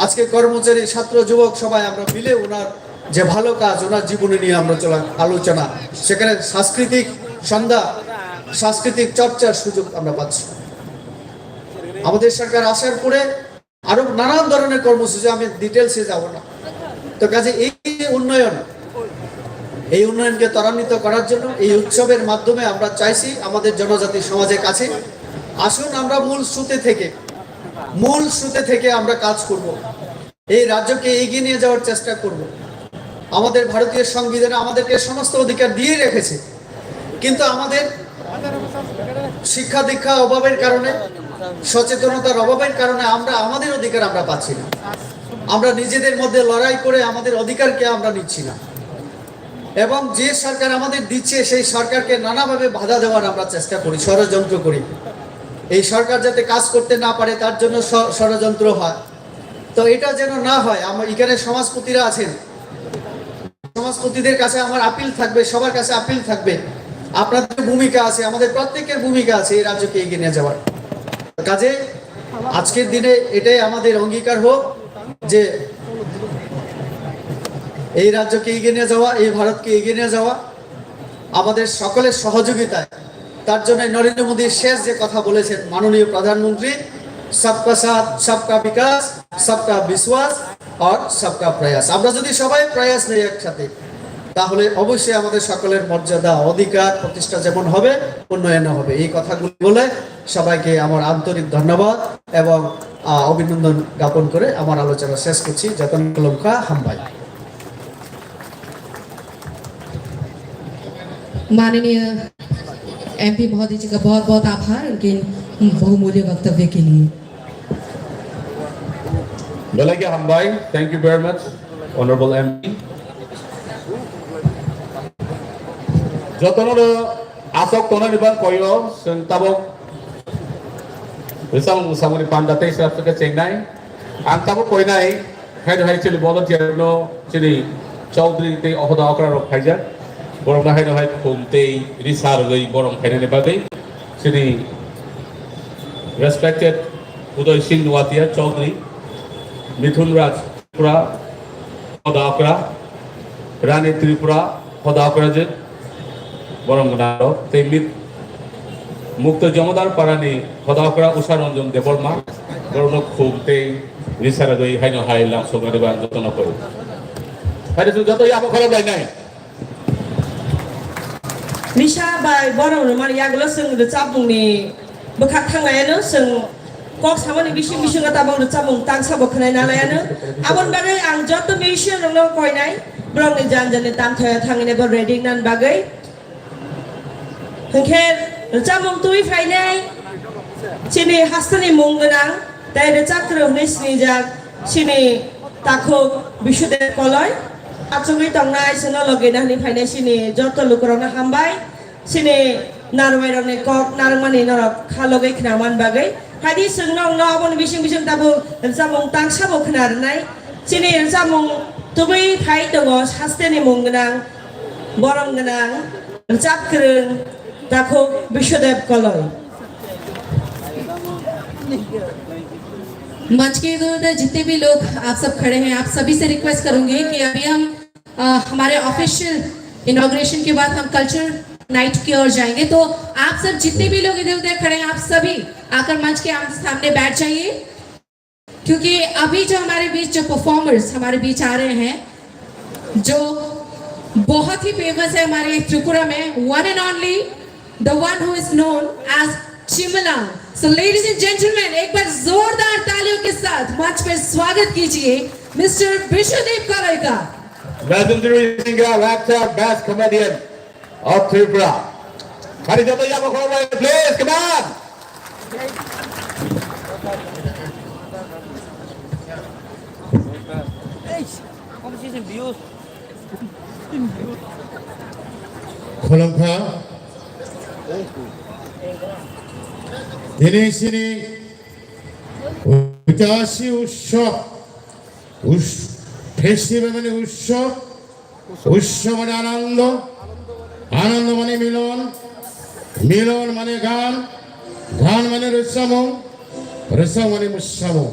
আজকে কর্মচারী, ছাত্র, যুবক সবাই আমরা মিলে ওনার যে ভালো কাজ, ওনার জীবনী নিয়ে আমরা চলা আলোচনা, সেখানে সাংস্কৃতিক সন্ধ্যা, সাংস্কৃতিক চর্চার সুযোগ আমরা পাচ্ছি। আমাদের সরকার আসার পরে আরো নানান ধরনের কর্মসূচি, আমি ডিটেলসে যাব না। তো কাজে এই উন্নয়ন, এই উন্নয়নকে ত্বরান্বিত করার জন্য এই উৎসবের মাধ্যমে আমরা চাইছি আমাদের জনজাতি সমাজের কাছে, আসুন আমরা মূল স্রোতে থেকে, মূল স্রোতে থেকে আমরা কাজ করব, এই রাজ্যকে এগিয়ে নিয়ে যাওয়ার চেষ্টা করব। আমাদের ভারতীয় সংবিধানে আমাদেরকে সমস্ত অধিকার দিয়ে রেখেছে, কিন্তু আমাদের শিক্ষা দীক্ষা অভাবের কারণে, সচেতনতার অভাবের কারণে আমরা আমাদের অধিকার আমরা পাচ্ছি না। আমরা নিজেদের মধ্যে লড়াই করে আমাদের অধিকারকে আমরা নিচ্ছি না। এবং যে সরকার আমাদের দিচ্ছে, সেই সরকারকে নানাভাবে বাধা দেওয়ার আমরা চেষ্টা করি, ষড়যন্ত্র করি। এই সরকার যাতে কাজ করতে না পারে, তার জন্য ষ- ষড়যন্ত্র হয়। তো এটা যেন না হয়। আমার এখানে সমাজপতিরা আছেন, সমাজপতিদের কাছে আমার আপিল থাকবে, সবার কাছে আপিল থাকবে, আপনাদের ভূমিকা আছে, আমাদের প্রত্যেকের ভূমিকা আছে এই রাজ্যকে এগিয়ে নিয়ে যাওয়ার। কাজে আজকের দিনে এটাই আমাদের অঙ্গীকার হোক যে এই রাজ্যকে এগিয়ে নিয়ে যাওয়া, এই ভারতকে এগিয়ে নিয়ে যাওয়া, আমাদের সকলের সহযোগিতায়। তার জন্য নরেন্দ্র মোদীর শেষ যে কথা বলেছেন মাননীয় প্রধানমন্ত্রী, সবকা সাথ, সবকা বিকাশ, সবকা বিশ্বাস আর সবকা প্রয়াস। আমরা যদি সবাই প্রয়াস নেই একসাথে, তাহলে অবশ্যই আমাদের সকলের মর্যাদা, অধিকার, প্রতিষ্ঠা যেমন হবে, উন্নয়নও হবে। এই কথাগুলি বলে সবাইকে আমার আন্তরিক ধন্যবাদ এবং, আহ, অভিনন্দন জ্ঞাপন করে আমার আলোচনা শেষ করছি। যতন কলমখা হামবাই। माननीय एमपी महोदय जी का बहुत बहुत आभार उनके इन बहुमूल्य वक्तव्य के लिए। Belai khe hambai, thank you very much, Honorable M P. Jotono asok tongnani bang koyo, chwng tabok rwchapmung samani panda tei srapsrwkhe chengnai. Ang tabok koinai, hai hai chini volunteer no chini Chaudhary tei ohoda okra rok phaijak. Borok no hai hai khum tei risa rwgwi borom khainani bagwi chini respected Uday Singh Nuatia Chaudhary, Mithun Raj Tripura, Hoda Okra, Rani Tripura, Hoda Okra je, Borom Gwnarok, tei Mit-, Mukto Jomodar Parani Hoda Okra Usha Ranjan Debbarma, borokno khum tei risa rwgwi haino hai lamsoknani bang jotono koi. Hai joto yabo khorok lainai. Risa bai borom rwmani yagulo chwng rwchapmungni bwkhak thanglaiano chwng kok samani bising bisingo tabok rwchapmung tangsa bo khwnai nalaiano. Aboni bagwi ang joto musician rokno koinai borokni jan jani tangthoya thangwi bo ready nani bagwi. Hinkhe rwchapmung twi phainai chini hasteni mung gwnang tei rwchapkwrwi hwnwi sinijak chini takhuk Bishudev Koloi. Achugwi tongnai chwngno logi nahni phainai chini joto lukurokno hambai. Chini narwai rokni kok narwkmani norok kha logwi khna man bagwi. Haidi chwngno wngno aboni bising bising tabuk rwchapmung tangsa bo khna rwnai. Chini rwchapmung tubui phai tongo, hasteni mung gwnang, borom gwnang, rwchap kwrwng, takhuk Bishudev Koloi. मंच के इधर उधर जितने भी लोग आप सब खड़े हैं, आप सभी से रिक्वेस्ट करूंगी कि अभी हम अ, हमारे ऑफिशियल इनॉग्रेशन के बाद हम कल्चर नाइट की ओर जाएंगे। तो आप सब जितने भी लोग इधर उधर खड़े हैं, आप सभी आकर मंच के आम-, सामने बैठ जाइए, क्योंकि अभी जो हमारे बीच जो परफॉर्मर्स हमारे बीच आ रहे हैं, जो बहुत ही फेमस है हमारे त्रिपुरा में, one and only the one who is known as Chimala. So, ladies and gentlemen, एक बार जोरदार तालियों के साथ मंच पर स्वागत कीजिए मिस्टर विश्वदीप कलई का। Legendary singer, actor, best comedian of Tripura. Kari joto yabo khorok bai, please, come on. Khulumkha. Tini sini Oitasi Utsav, Us-, festival mane utsav, utsav mane anando, anando mane milon, milon mane gan, gan mane rwchapmung, rwchapmung mane mwsamung.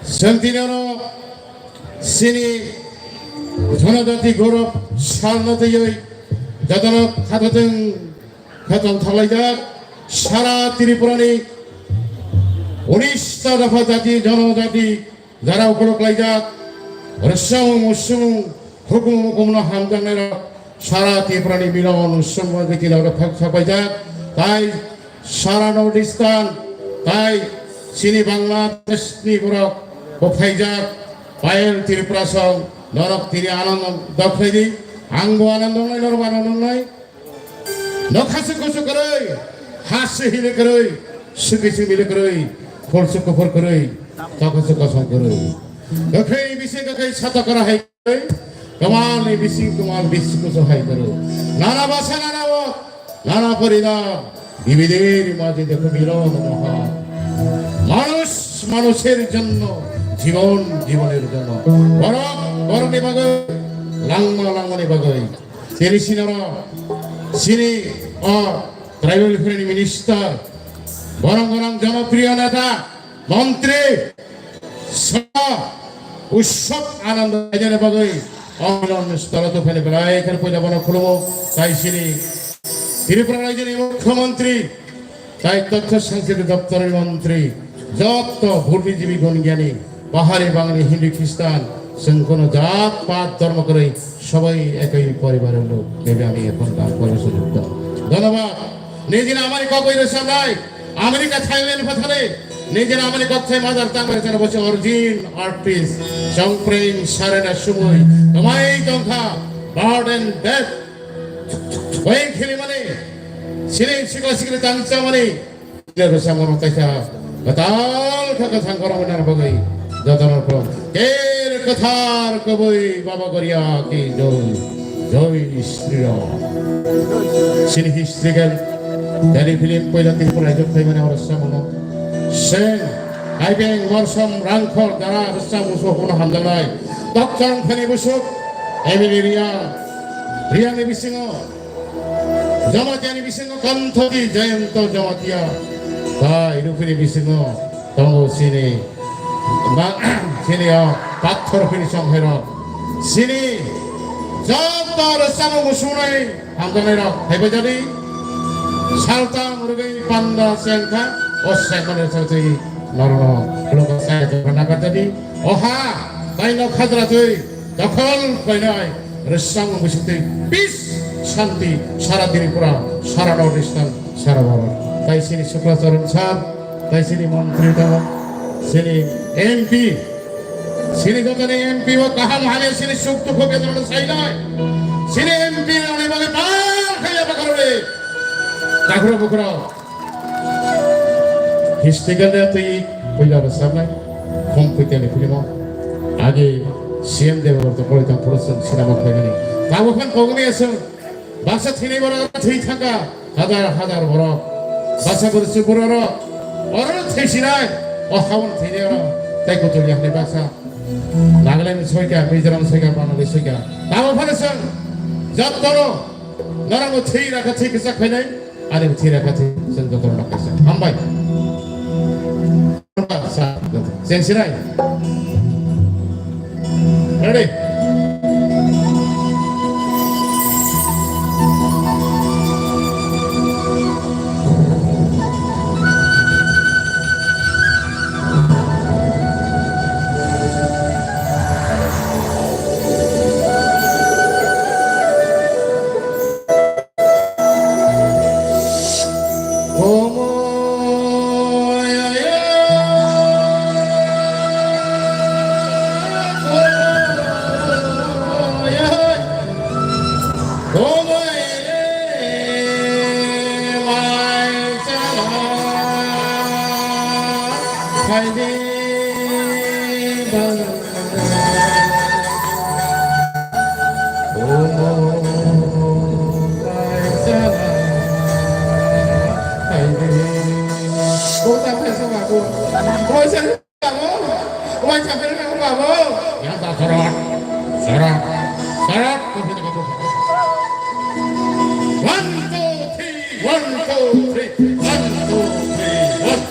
Chwng tini oro chini Jonojati Gaurav salno twiwi jotono khathatwng khe tongthok laijak sara Tripurani unis ta dopha jati jonojati jara ukolok laijak rwchapmung mwsamung hukumu mukumno hamjaknairok sara Tripurani milon utsav giti logro thok thok paijak tai sara North Eastern tai chini Bangladeshni borok bo phaijak Payal Tripura song norok tini anando dokhlaidi ang bo anando wngnai norok anando wngnai. Nokha se kusu kwrwi, ha se hili kwrwi, swkwi se mili kwrwi, khol se kuphur kwrwi, tokha se kosom kwrwi. Kwkhwi bisi kwkhwi sata kora hai kwrwi, kwmal ni bisi kwmal bisi kusu hai kwrwi. Nana basa nana o, nana porida, bibidiri maji dekho milo namaha. Manush manushir jonno, jibon jibonir jonno. Borok borokni bagwi, langma langmani bagwi. Chini sinoro, chini o tribal welfare ni minister, borong borong jonopriyo neta, montri, sa, utsob anando raijani bagwi, o milan stolo to phene belai khe poila bono khulumo, tai chini Tripura raijani mukhyamantri, Tai totho sanskriti doptorni montri, jotto buddhijibi gun gyani, pahari bangli Hindu Khristan, chwng kono jat pat dhormo kwrwi, sobai ekoi poribaror lok, bebe ami ekhon kam kore sujukto. Dhonnobad. Nijini amari kok bai rwchapnai, America, Thailand phathale, nijini amari kok thai mother tongue bai rwchapnai, bosi origin artist, Chongpreng Sarena Sumui, kwmai tongkha, birth and death, Bai khilimani, sini sikla sikli tangchamani, sini rwchapmano taisa kwtal kha kwthang khorang nang bagwi jotono khulum. Ker kwthar kwbwi Baba Goria ki joi, joi Shri Ram. Sini historical Delhi film poila Tripura rajyo khlaimani oro rwchapmano. Sen, Aibeng, Morsom, Rangkhol, Dara, rwchap muso hono hamjaknai. Tokchang thani busuk, Emily Riang, Riang ni bisingo, Jamatia ni bisingo Kanthodi Jayanta Jamatia. Tai Rupini bisingo tongo sini. Ba, sini o pathor phini song hero. Sini joto rwchapmung musunai hamjaknai rok. Haibai jadi salta murgai panda sengkha o sengkha ni sangsi norono. Loka sai jokha nagar jadi. Oha, taino khadra twi, dokhol khlainai, rwchapmung bisingtwi, peace, shanti, sara Tripura, sara North Eastern, sara Bharat. Tai sini Sukla Charan sir, tai sini montri tamo, sini M P, sini jotoni M P o kaham hamya sini suk dukho bedono sainai, sini M P rokni bagwi pal khaiya bakarwi, takhro bukhro. Historical day twi puila rwchapnai, Khom Puitani film o. Age C M Debbarma tongkhorwi tongphuru chwng sinama khlaimani. Tabukhan kogwi aswk baksa thwinai borok thwi thangkha, hazar hazar borok. Baksa borok se borok oro thwi sinai, o hawan thwinai oro tei kutul yakni baksa. Nagaland ni soika, Mizoram soika, Bangladesh soika. Tabuphano chwng jotono norokno thwi rakha, thwi kwchak khainai. Ani thwi rakha thwi chwng jotono nokha se. Hambai. Cheng sinai. Ready? One, two, three, one, two, three, one, two, three, one.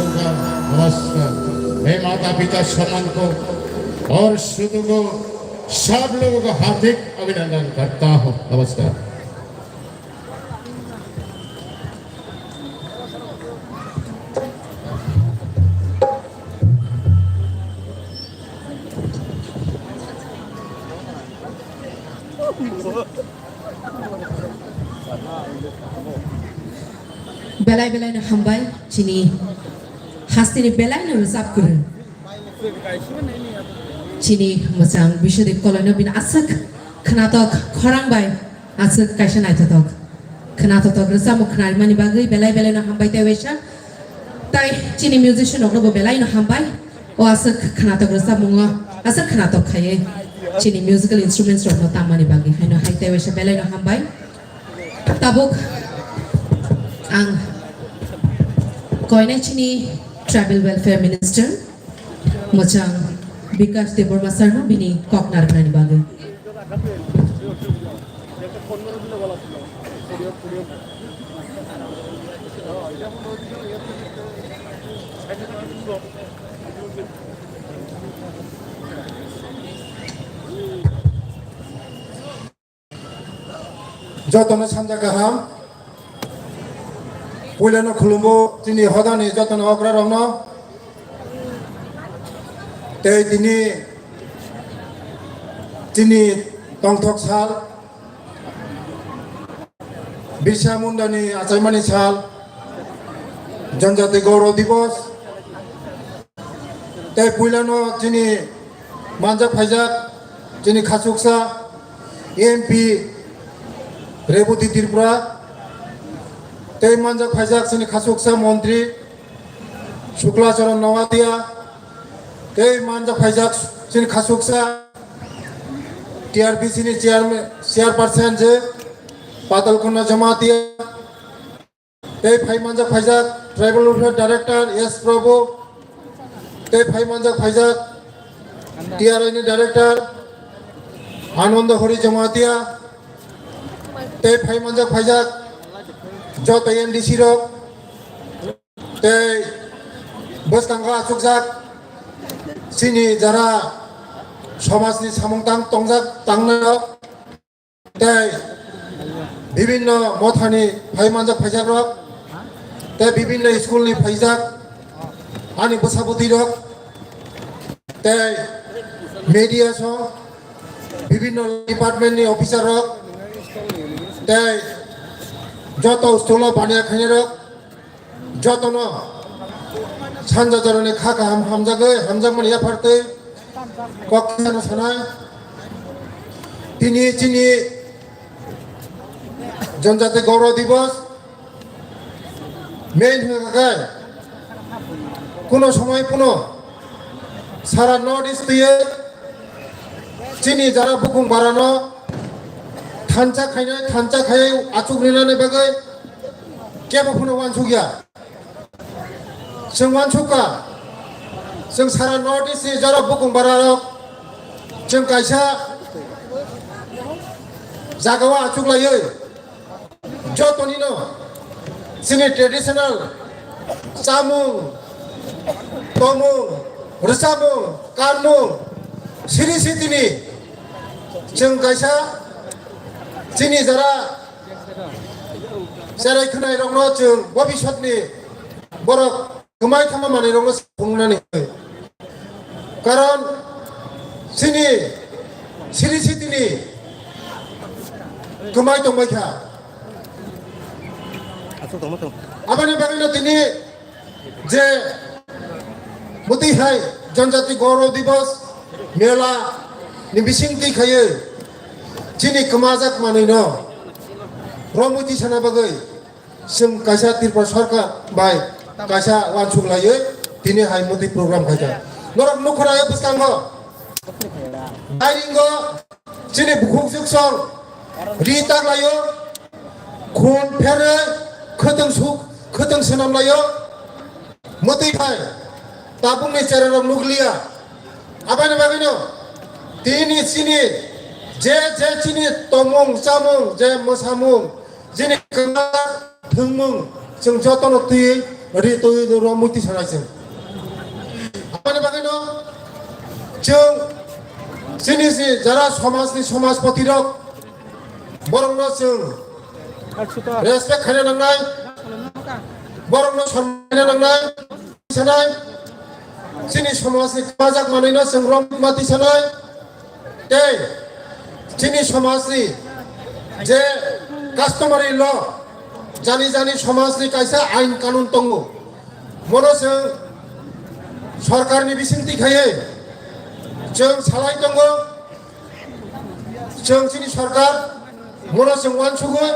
नमस्कार। मैं माता पिता सम्मान को और शुद्ध को सब लोगों को हार्दिक अभिनंदन करता हूँ। नमस्कार। Belai belai no hambai chini hasteni belai no rwchap kwrwng. Chini mwchang Biswadip Koloino bini aswk khwnatok khorang bai aswk kaisa naithotok khwnatok rwchapmung khwnarimani bagwi belai belai no hambai tei waisa. Tai chini musician rokno bo belai no hambai. O aswk khwnatok rwchapmungo aswk khwnatok khaiwi chini musical instruments rokno tangmani bagwi haino hai tei waisa belai no hambai. Tabuk ang koinai chini Tribal Welfare Minister mwchang Bikash Debbarma sir no bini kok narwknani bagwi. Jotono sanja kaham. Puilano khulumbo chini hodani jotono okra rokno. Tei tini chini tongthok sal, Birsa Mundani achaimani sal, Janjati Gaurav Divas, tei puilano chini manjak phaijak chini khachuksa M P Rebati Tripura, tei manjak phaijak chini khachuksa montri Shukla Charan Noatia, tei manjak phaijak chini khachuksa T R P C ni chairman, chairperson je Patal Kanya Jamatia, tei phai manjak phaijak Tribal Welfare Director S Prabhu, tei phai manjak phaijak T R I ni Director Ananda Hari Jamatia, tei phai manjak phaijak joto N D C rok, tei bwskango achukjak chini jara somajni samung tang tongjak tangnai rok, tei bibinno mothani phai manjak phaijak rok, tei bibinno school ni phaijak ani bwsa bwtwi rok, tei media song bibinno department ni officer rok, tei joto school o baniya khainai rok, jotono sanja jorani kha kaham hamjagwi hamjakmani yaphartwi kok kheno sanai. Tini chini Janjati Gaurav Divas main hwnkha khe kuno somoi kuno sara North East twiwi chini jara bukung barano thansa khainai, thansa khaiwi achuk rinani bagwi kebo phano uansukya. Chwng uansukha, chwng sara North East ni jara bukung bararok chwng kaisa jagao achuk laiwi jotonino chini traditional chamung, tomung, rwchapmung, kanmung, siri sitini chwng kaisa chini jara cherai khwnairokno chwng bobiswtni borok kwmai thangma manwirokno phunuknani. Karon chini siri sitini kwmai tongbaikha. Aswk tongma tong. Aboni bagwino tini je mwtwi hai Janjati Gaurav Divas mela ni bising twi khaiwi chini kwmajak manwino romwi twi sana bagwi chwng kaisa Tripura Sarkar bai kaisa uansuk laiwi tini hai mwtwi program khaikha. Norok nukho nai bwskango, dairingo chini bukhuk juksong ri tak laio, khun pherwi khwtwng suk, khwtwng swnam laio, mwtwi phai tabukni chererok nukliya. Aboni bagwino tini chini je je chini tomung chamung je mwsamung, chini kwma thwngmung chwng jotono twi ri twi ro muti sanai chwng. Aboni bagwino chwng chini si jara somajni somajpoti rok borokno chwng respect khaina nangnai, borokno sonman khaina nangnai, sanai chini somajni kwmajak manwino chwng rom mati sanai. Tei chini somajni je customary law, jani jani somajni kaisa ain kanun tongo, mono chwng sorkarni bisingtwi khaiwi chwng salai tongo, chwng chini sorkar mono chwng uansukgo,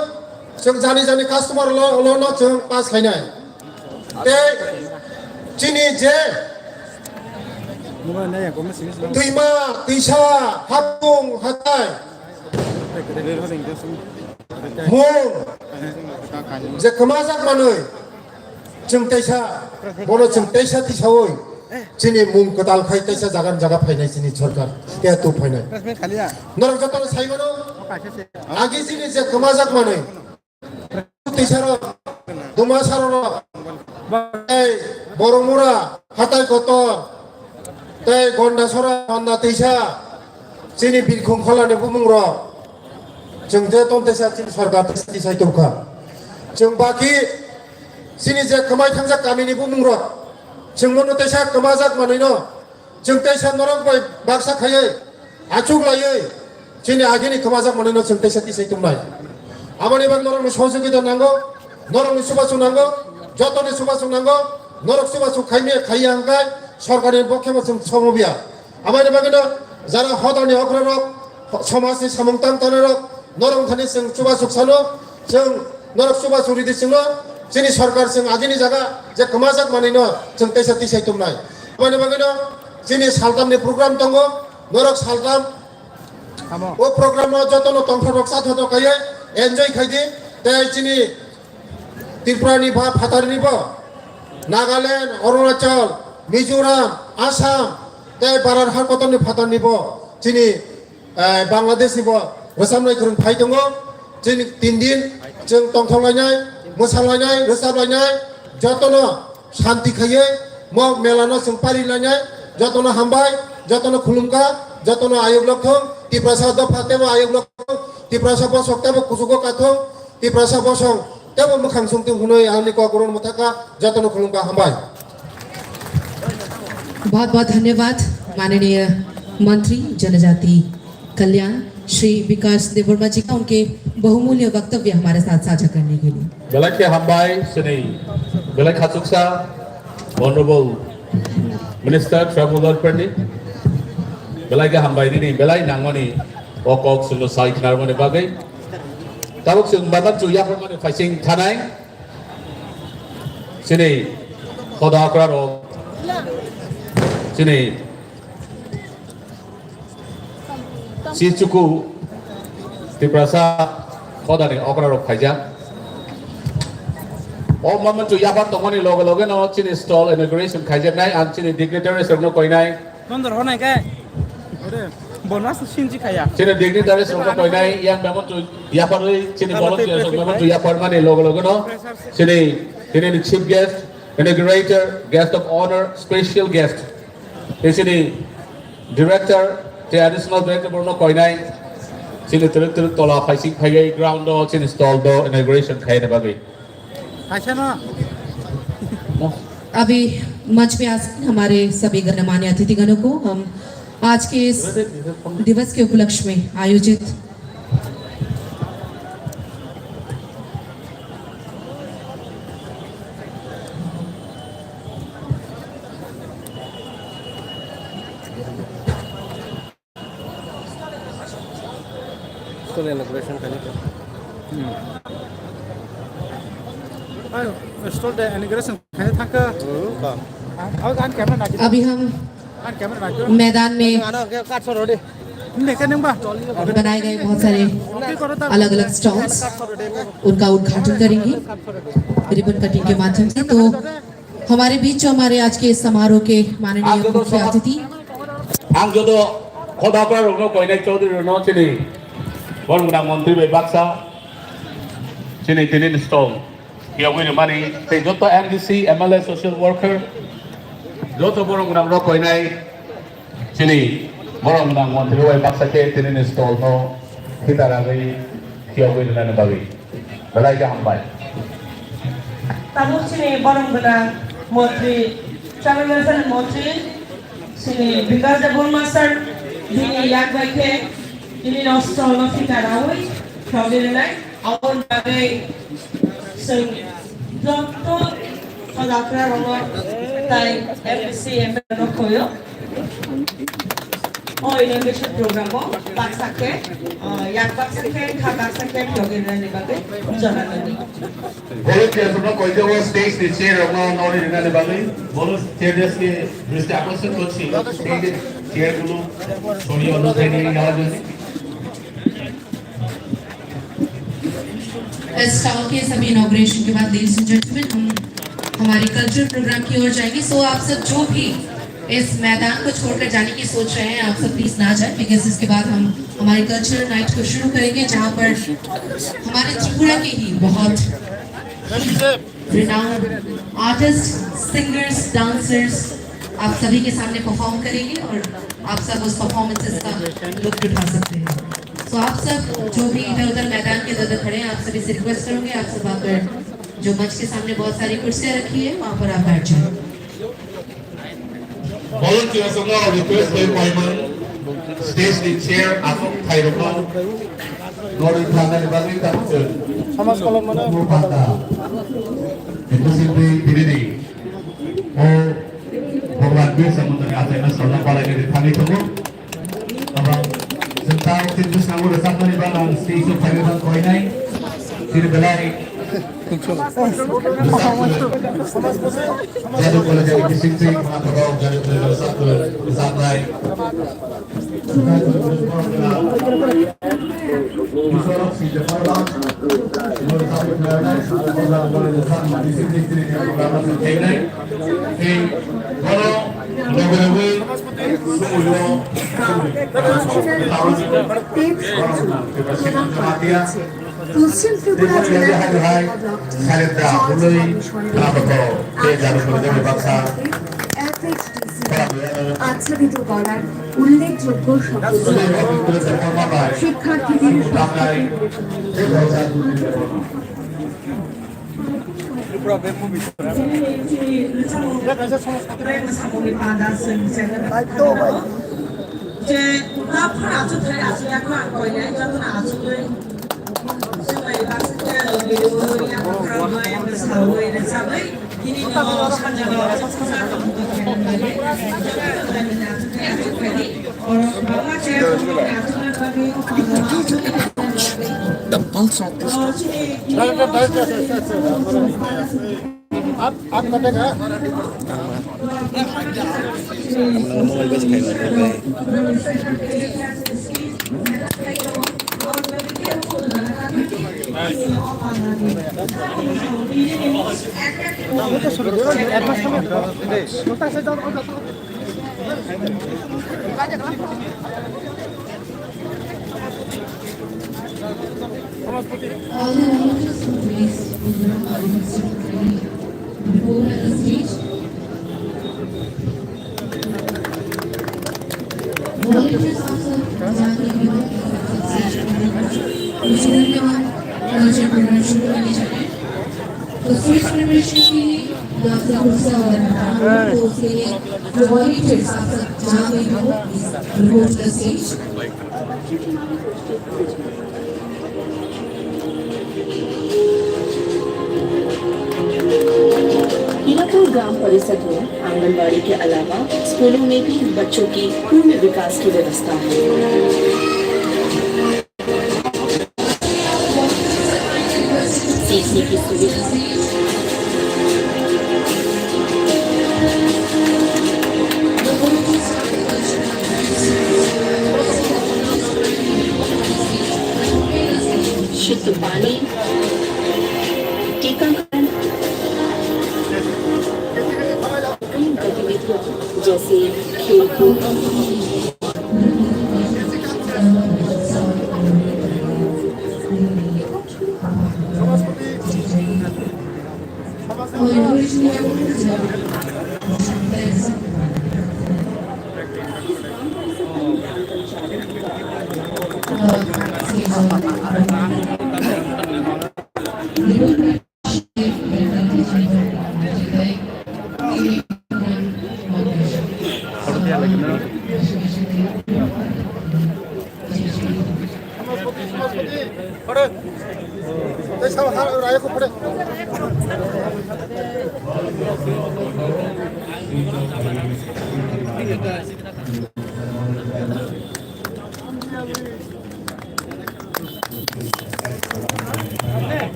chwng jani jani customer law, law no chwng pass khainai. Tei chini je twima, twisa, hapung, hatai, mung, je kwmajak manwi, chwng teisa, bono chwng teisa tisawi, chini mung kwtal khai teisa jagan jaga phainai chini sorkar, keha tu phainai. Norok jotono sai mano, agi chini je kwmajak manwi, Tisarok, Dumasarok, tei Boromura, Hatai Kotor, tei Gondasora, Honda Tisa, chini Birkhung Kholani bumungrok, chwng je ton tesa chini sorkar tesa tisai tongkha. Chwng baki chini je kwmai thangjak kamini bumungrok, chwng bono tesa kwmajak manwino, chwng teisa norok bai baksa khaiwi, achuk laiwi, Chini agini kwmajak manwino chwng teisa tisai tongnai. Aboni bagwi norokni sohojogita nango, norokni chubachu nango, jotoni chubachu nango, norok chubachu khaimya khaiya hwnkhe sorkarni bokhebo chwng somobya. Aboni bagwino jara hodani okrarok, somajni samung tang tangnarok, norok thani chwng chubachu sano, chwng norok chubachu ridi chwngno, chini sorkar chwng agini jaga je kwmajak manwino chwng teisa tisai tongnai. Aboni bagwino chini saltamni program tongo, norok saltam O program o jotono tongthok rok chathotok kaiye enjoy khaidi, tei chini Tripura ni ba phatar ni bo, Nagaland, Arunachal, Mizoram, Assam, tei Bharat hakotor ni phatar ni bo chini, eh, Bangladesh ni bo rwchapnai kwrwng phai tongo. Chini tin din chwng tongthok lainai, mwsa lainai, rwchap lainai, jotono Shanti khaiye mo mela no chwng pari lainai, jotono hambai, jotono khulumkha, jotono ayuk lokthong, Tiprasa dopha tebo ayuk lokthong, Tiprasa bosok tebo kuchugo kathong, Tiprasa bosong tebo mwkhang sungthung hwnwi ani kok ron mwthaka, jotono khulumkha, hambai. बहुत बहुत धन्यवाद माननीय मंत्री जनजाति कल्याण श्री विकास देबबर्मा जी का उनके बहुमूल्य वक्तव्य हमारे साथ साझा करने के लिए। Belai khe hambai chini belai khachuksa Honorable Minister Tribal Welfare ni belai khe hambai nini belai nangmani o kok chwngno sai khnarmani bagwi. Tabuk chwng maimanchu yapharmani phaising thanai chini hoda okra rok chini Chichuku Tiprasa hodani okra rok phaijak. O maimanchu yaphar tongmani loge loge no chini stall inauguration khaijaknai ang chini dignitaries rokno koinai. Nondor honai khe. Ore, bonus sinji khaya. Chini dignitaries rokno koinai yang maimanchu yapharwi chini volunteers rok maimanchu yapharmani loge loge no chini, chini chief guest, inaugurator, guest of honor, special guest. Tei chini director, tei additional director borokno koinai. Chini twrwk twrwk tola phaising phaiwi ground o chini stall do inauguration khaina bagwi. Kaisa no. अभी मंच पे आसीन हमारे सभी गणमान्य अतिथिगणों को हम आज के इस दिवस के उपलक्ष्य में आयोजित Stall inauguration khaina. Stall inauguration khaina thangkha. Ang, ang camera nagi. अभी हम ang camera nagi. मैदान में Ano ke cut soro de. Neke nengba. बनाए गए बहुत सारे अलग-अलग स्टॉल्स, उनका उद्घाटन करेंगे रिबन कटिंग के माध्यम से। तो हमारे बीच जो हमारे आज के समारोह के माननीय मुख्य अतिथि, ang joto khoda okra rokno koinai Chaudhary rokno chini borok gwnang montri bai baksa chini tini stall yogwi rwmani tei joto M D C, M L A, social worker joto borok gwnang rok koinai Chini borok gwnang montri bai baksa khe tini ni stall no phita ragwi phiyogwi rwnani bagwi belai khe hambai. Tabuk chini borok gwnang montri, tribal welfare montri, chini Bikas Debbarma sir, bini yak bai khe tini no stall no phita ragwi phiyogwi rwnai. Aboni bagwi chwng joto hojakra rokno tai M D C, M L A rok khoyo. O inauguration program o baksa khe, ah, yak baksa khe, kha baksa khe, phiyogwi rwnani bagwi jora nani. Volunteers rokno koijabo stage ni chair rokno nori rwnani bagwi. Volunteers ni dristi akorshon korchi, stage ni chair gulo soriye ono thaini yawa jani. इस स्टॉल के सभी इनॉग्रेशन के बाद, ladies and gentleman, हम हमारे cultural programme की ओर जाएंगे। सो आप सब जो भी इस मैदान को छोड़कर जाने की सोच रहे हैं, आप सब प्लीज ना जाएं, बिकॉज इसके बाद हम हमारे कल्चरल नाइट को शुरू करेंगे, जहां पर हमारे त्रिपुरा के ही बहुत renowned artist, singers, dancers आप सभी के सामने परफॉर्म करेंगे और आप सब उस परफॉर्मेंसेस का लुत्फ उठा सकते हैं। सो आप सब जो भी इधर उधर मैदान के इधर उधर खड़े हैं, आप सभी से रिक्वेस्ट करूंगी, आप सब आकर जो मंच के सामने बहुत सारी कुर्सियां रखी है, वहां पर आप बैठ जाएं। Volunteers rokno request khlai phaimani, Stage ni chair aswk thairokno norwi thangna ni bagwi tabuk chwng Samaj kolom mane. Buphang kaha. Eko sintwi tini ni o Bhagwan Birsa Mundani achaina salna balainani thangwi tongo. Abang chwng tao chini bwskango rwchapmani bagwi ang stage o phainai bang koinai. Chini belai Jadu College ni bisingtwi khwna thokao Jadu College ni sakni rwchapnai. পশ্চিম ত্রিপুরা জেলার ব্লকটি আচ্ছাদিত করার উল্লেখযোগ্য সফলতা শিক্ষার্থীদের The pulse of this. आप, आप कटेगा। All the volunteers for today's program are requested to kindly report at the stage. Volunteers of the Jatiya Diwas, which is everyone, culture program shuru karne jai rahe hain. तो stage preparation के लिए डॉक्टर गुस्सा और उसके लिए जो वॉलंटियर्स आप सब जहाँ पे भी हो, please report the stage. Hirapur ग्राम परिषद में आंगनबाड़ी के अलावा स्कूलों में भी बच्चों की पूर्ण विकास की व्यवस्था है। सीखने की सुविधा। शुद्ध पानी, टीकाकरण, कई गतिविधियां जैसे खेलकूद।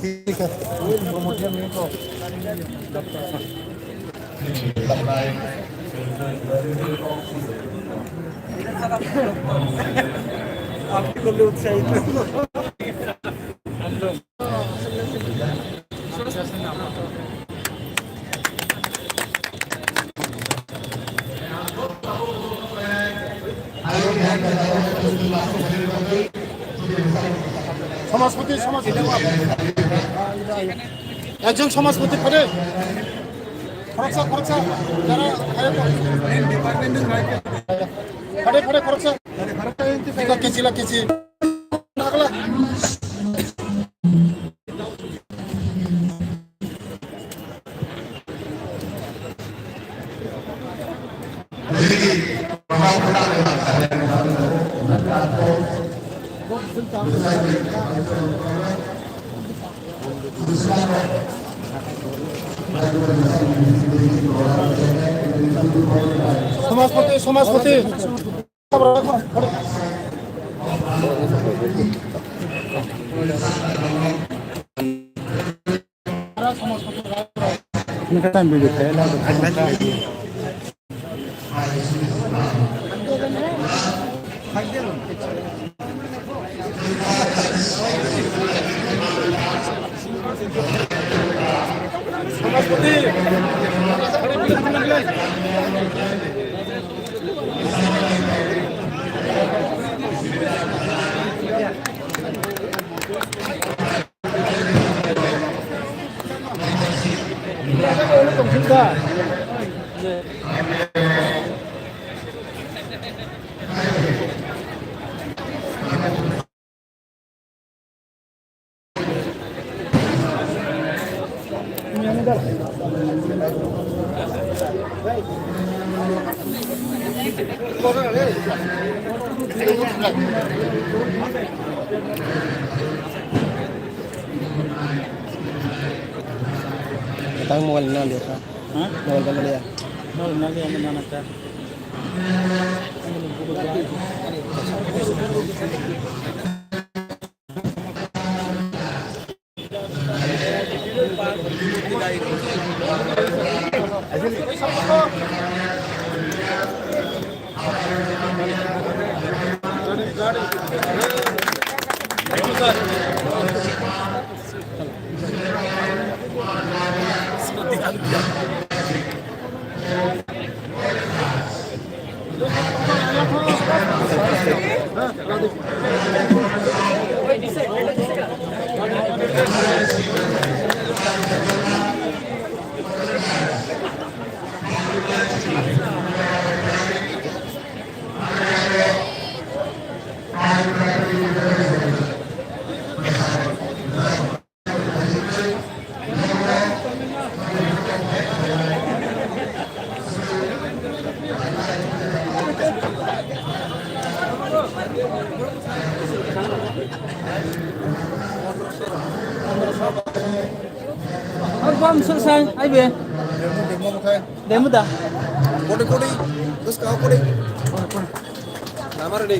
ठीक है। সমাজপতি, সমাজপতি। একজন সমাজপতি ফটো। খরকসা, খরকসা। যারা আয়োজক। ফটো, ফটো, খরকসা। জিলা কেজি, জিলা কেজি। সমাজপতি, সমাজপতি। Tang mobile na liya ka? Ha? Mobile na liya. Mobile na liya, na na ka. Ar bam sa sai ai be. Demo, demo khai. Demo da. Kode, kode. Terus kau kode. Nama ready.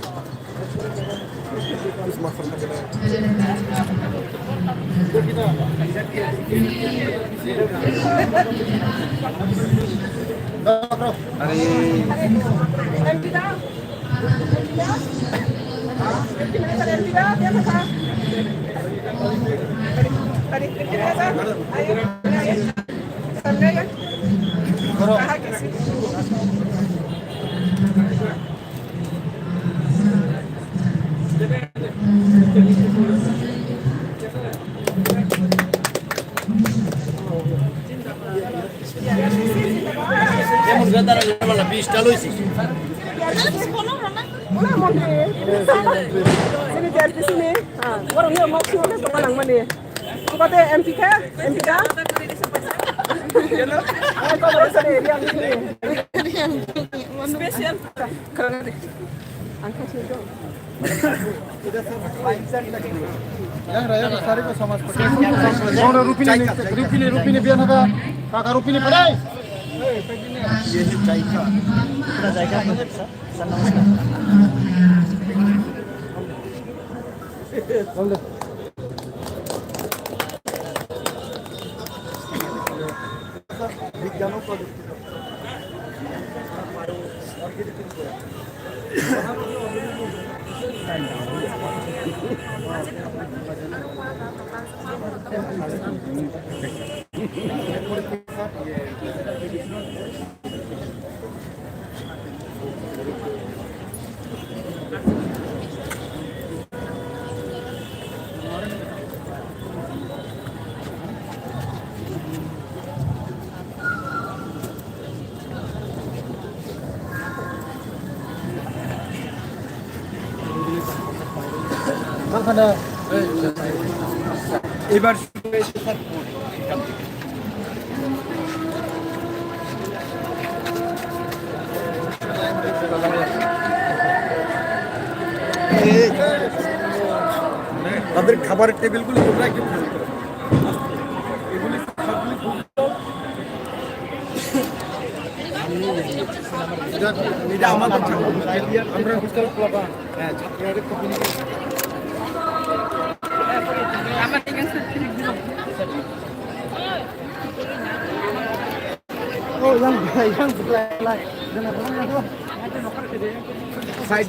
Borokni mok singwi tongma nangmani. Kobate M P khe, M P da? Special. Ang khe sini dong. Yang raya besar itu sama seperti itu. Orang Rupini, Rupini, Rupini biar naga, kakak Rupini padai. Ye hi jaika. Pura jaika. এবার তাদের খাবারের টেবিলগুলি তোমরা একটু খেয়াল করো। এগুলি সবগুলি খুব, এটা, এটা আমাদের ছাত্র, আমরা হোস্টেল, হ্যাঁ, ছাত্ররা খুব Oh, yang, yang sebelah lain. Side.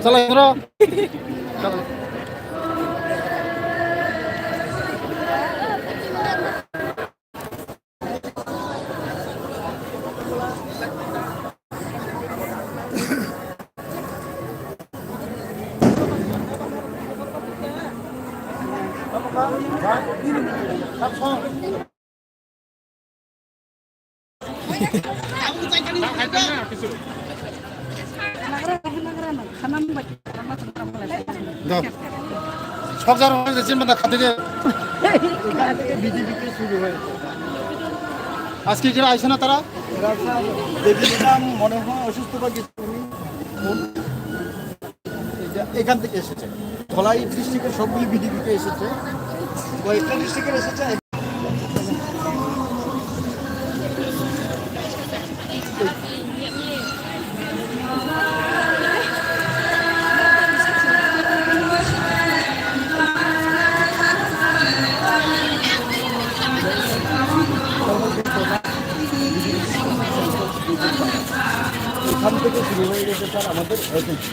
Salah, bro. Sok jar hoi jai, chin banda khate de. BJP কে শুরু হয়। আজকে যারা আইছে না তারা? দেবী ম্যাডাম মনে হয় অসুস্থ বা কিছু উনি। এই যে এখান থেকে এসেছে, ধলাই ডিস্ট্রিক্টের সবগুলি বিজেপিতে এসেছে, কয়েকটা ডিস্ট্রিক্টের এসেছে। এখান থেকে শুরু হয়ে গেছে স্যার আমাদের agent.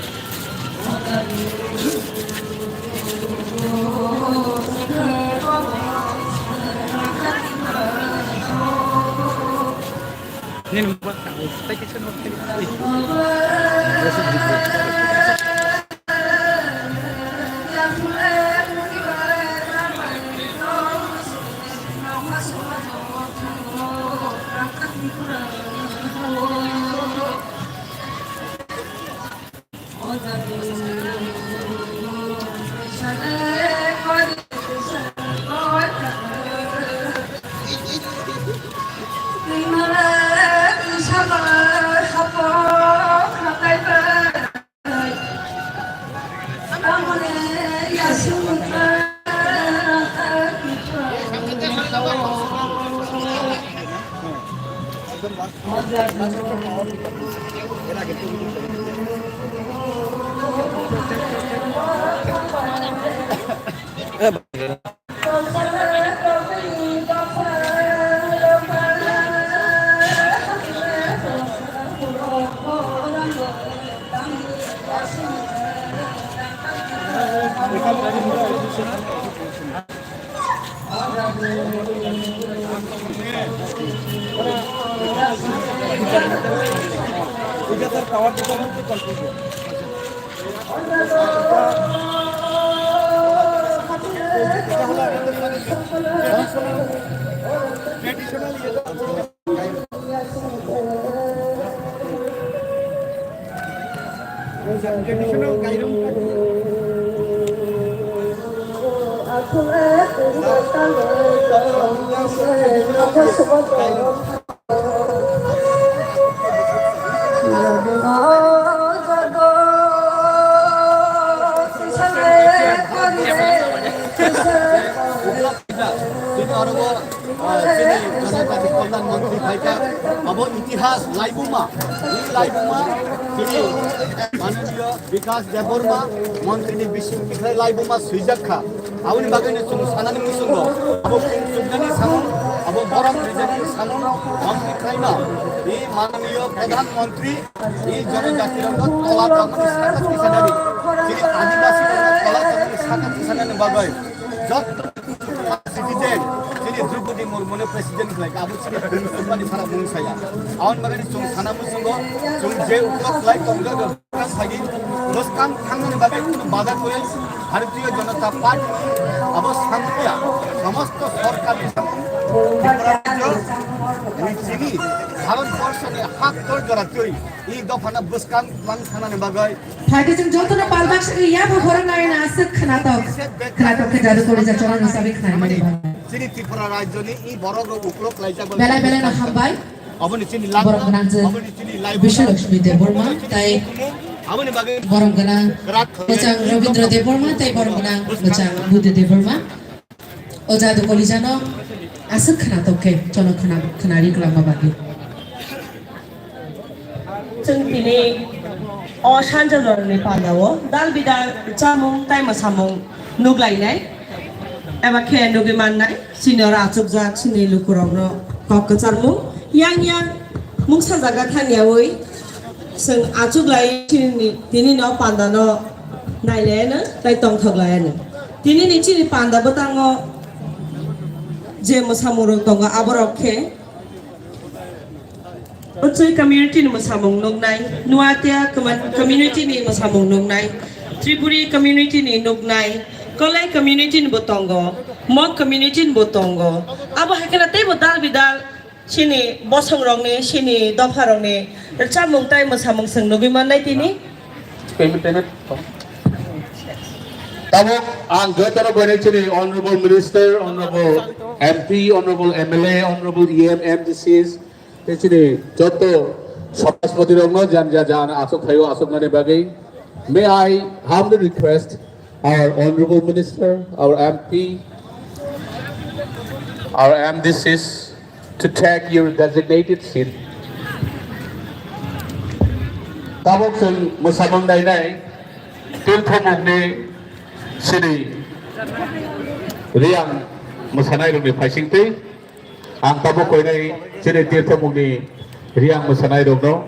Tini oro bo, ah, chini Janajati Kalyan Montri phaikha, abo itihas laibuma, ini laibuma, chini mananiyo Bikas Debbarma, montri ni bising bikhai laibuma swijak kha. Aboni bagwi no chwng sanani muchungo, abo chwng chuknani samung, abo borom rijani samung, montri khlaima, i mananiyo Pradhan Montri, i jonojati rokno tola tangmani saka tisanani, chini adibasi rokno tola tangmani saka tisanani bagwi, jotto citizen, chini Droupadi Murmu no president khlai, abo chini chukmani sara mung saya. Aboni bagwi no chwng sana muchungo, chwng je uklok khlai tongo, Bwskang phaidi, bwskang thangnani bagwi kunu bada kwrwi Bharatiya Janata Party abo sankya somosto sorkar ni samung Tripura rajyo ni chini Bharat borso ni hak tor jora twi i dophano bwskang twlang thangnani bagwi. Phaidi chwng jotono palbak simi yapha khorang nai na aswk khnatok, khnatok khe jadu kori ja chwng ni sabi khnai mani bagwi. Chini Tripura rajyo ni i borok rok uklok laijak bagwi. Belai belai no hambai. Aboni chini lama, borok gwnang je aboni chini laibuma, Biswalakshmi Debbarma, aboni chini tai hukumu, Borom gwnang bwchang Rabindra Debbarma tei borom gwnang bwchang Buddha Debbarma. O jadu kolijano aswk khwnatok khe chono khwna khwnari kwlangma bagwi. Chwng tini o sanja jorani pandao dal bidal chamung tai mwsamung nuglainai. Eba khe nugwi mannai, chini oro achukjak chini lukurokno kok kwcharmung yang yang mungsa jaga thangyawi chwng achuklai chini tini no pandano nailaiano tai tongthoklaiano. Tinini chini panda bwtango je mwsamungrok tongo aborok khe Uchui community ni mwsamung nuknai, Nuatia commu-, community ni mwsamung nuknai, Tripuri community ni nuknai, Kolai community ni bo tongo, Mok community ni bo tongo. Abo hai kheno teibo dal bidal chini bosong rokni, chini dopha rokni rwchapmung tai mwsamung chwng nugwi mannai tini. Tabuk ang jotono boinai chini Honorable Minister, Honorable M P, Honorable M L A, Honorable E M, M D Cs, tei chini joto samajpati rokno jan ja jan aswk phaio aswknani bagwi. May I humbly request our Honorable Minister, our M P, our M D Cs to take your designated seat. Tabuk chwng mwsamung nainai Tirthomukni chini Riyang mwsanairokni phaisingtwi ang tabuk koinai chini Tirthomukni Riyang mwsanairokno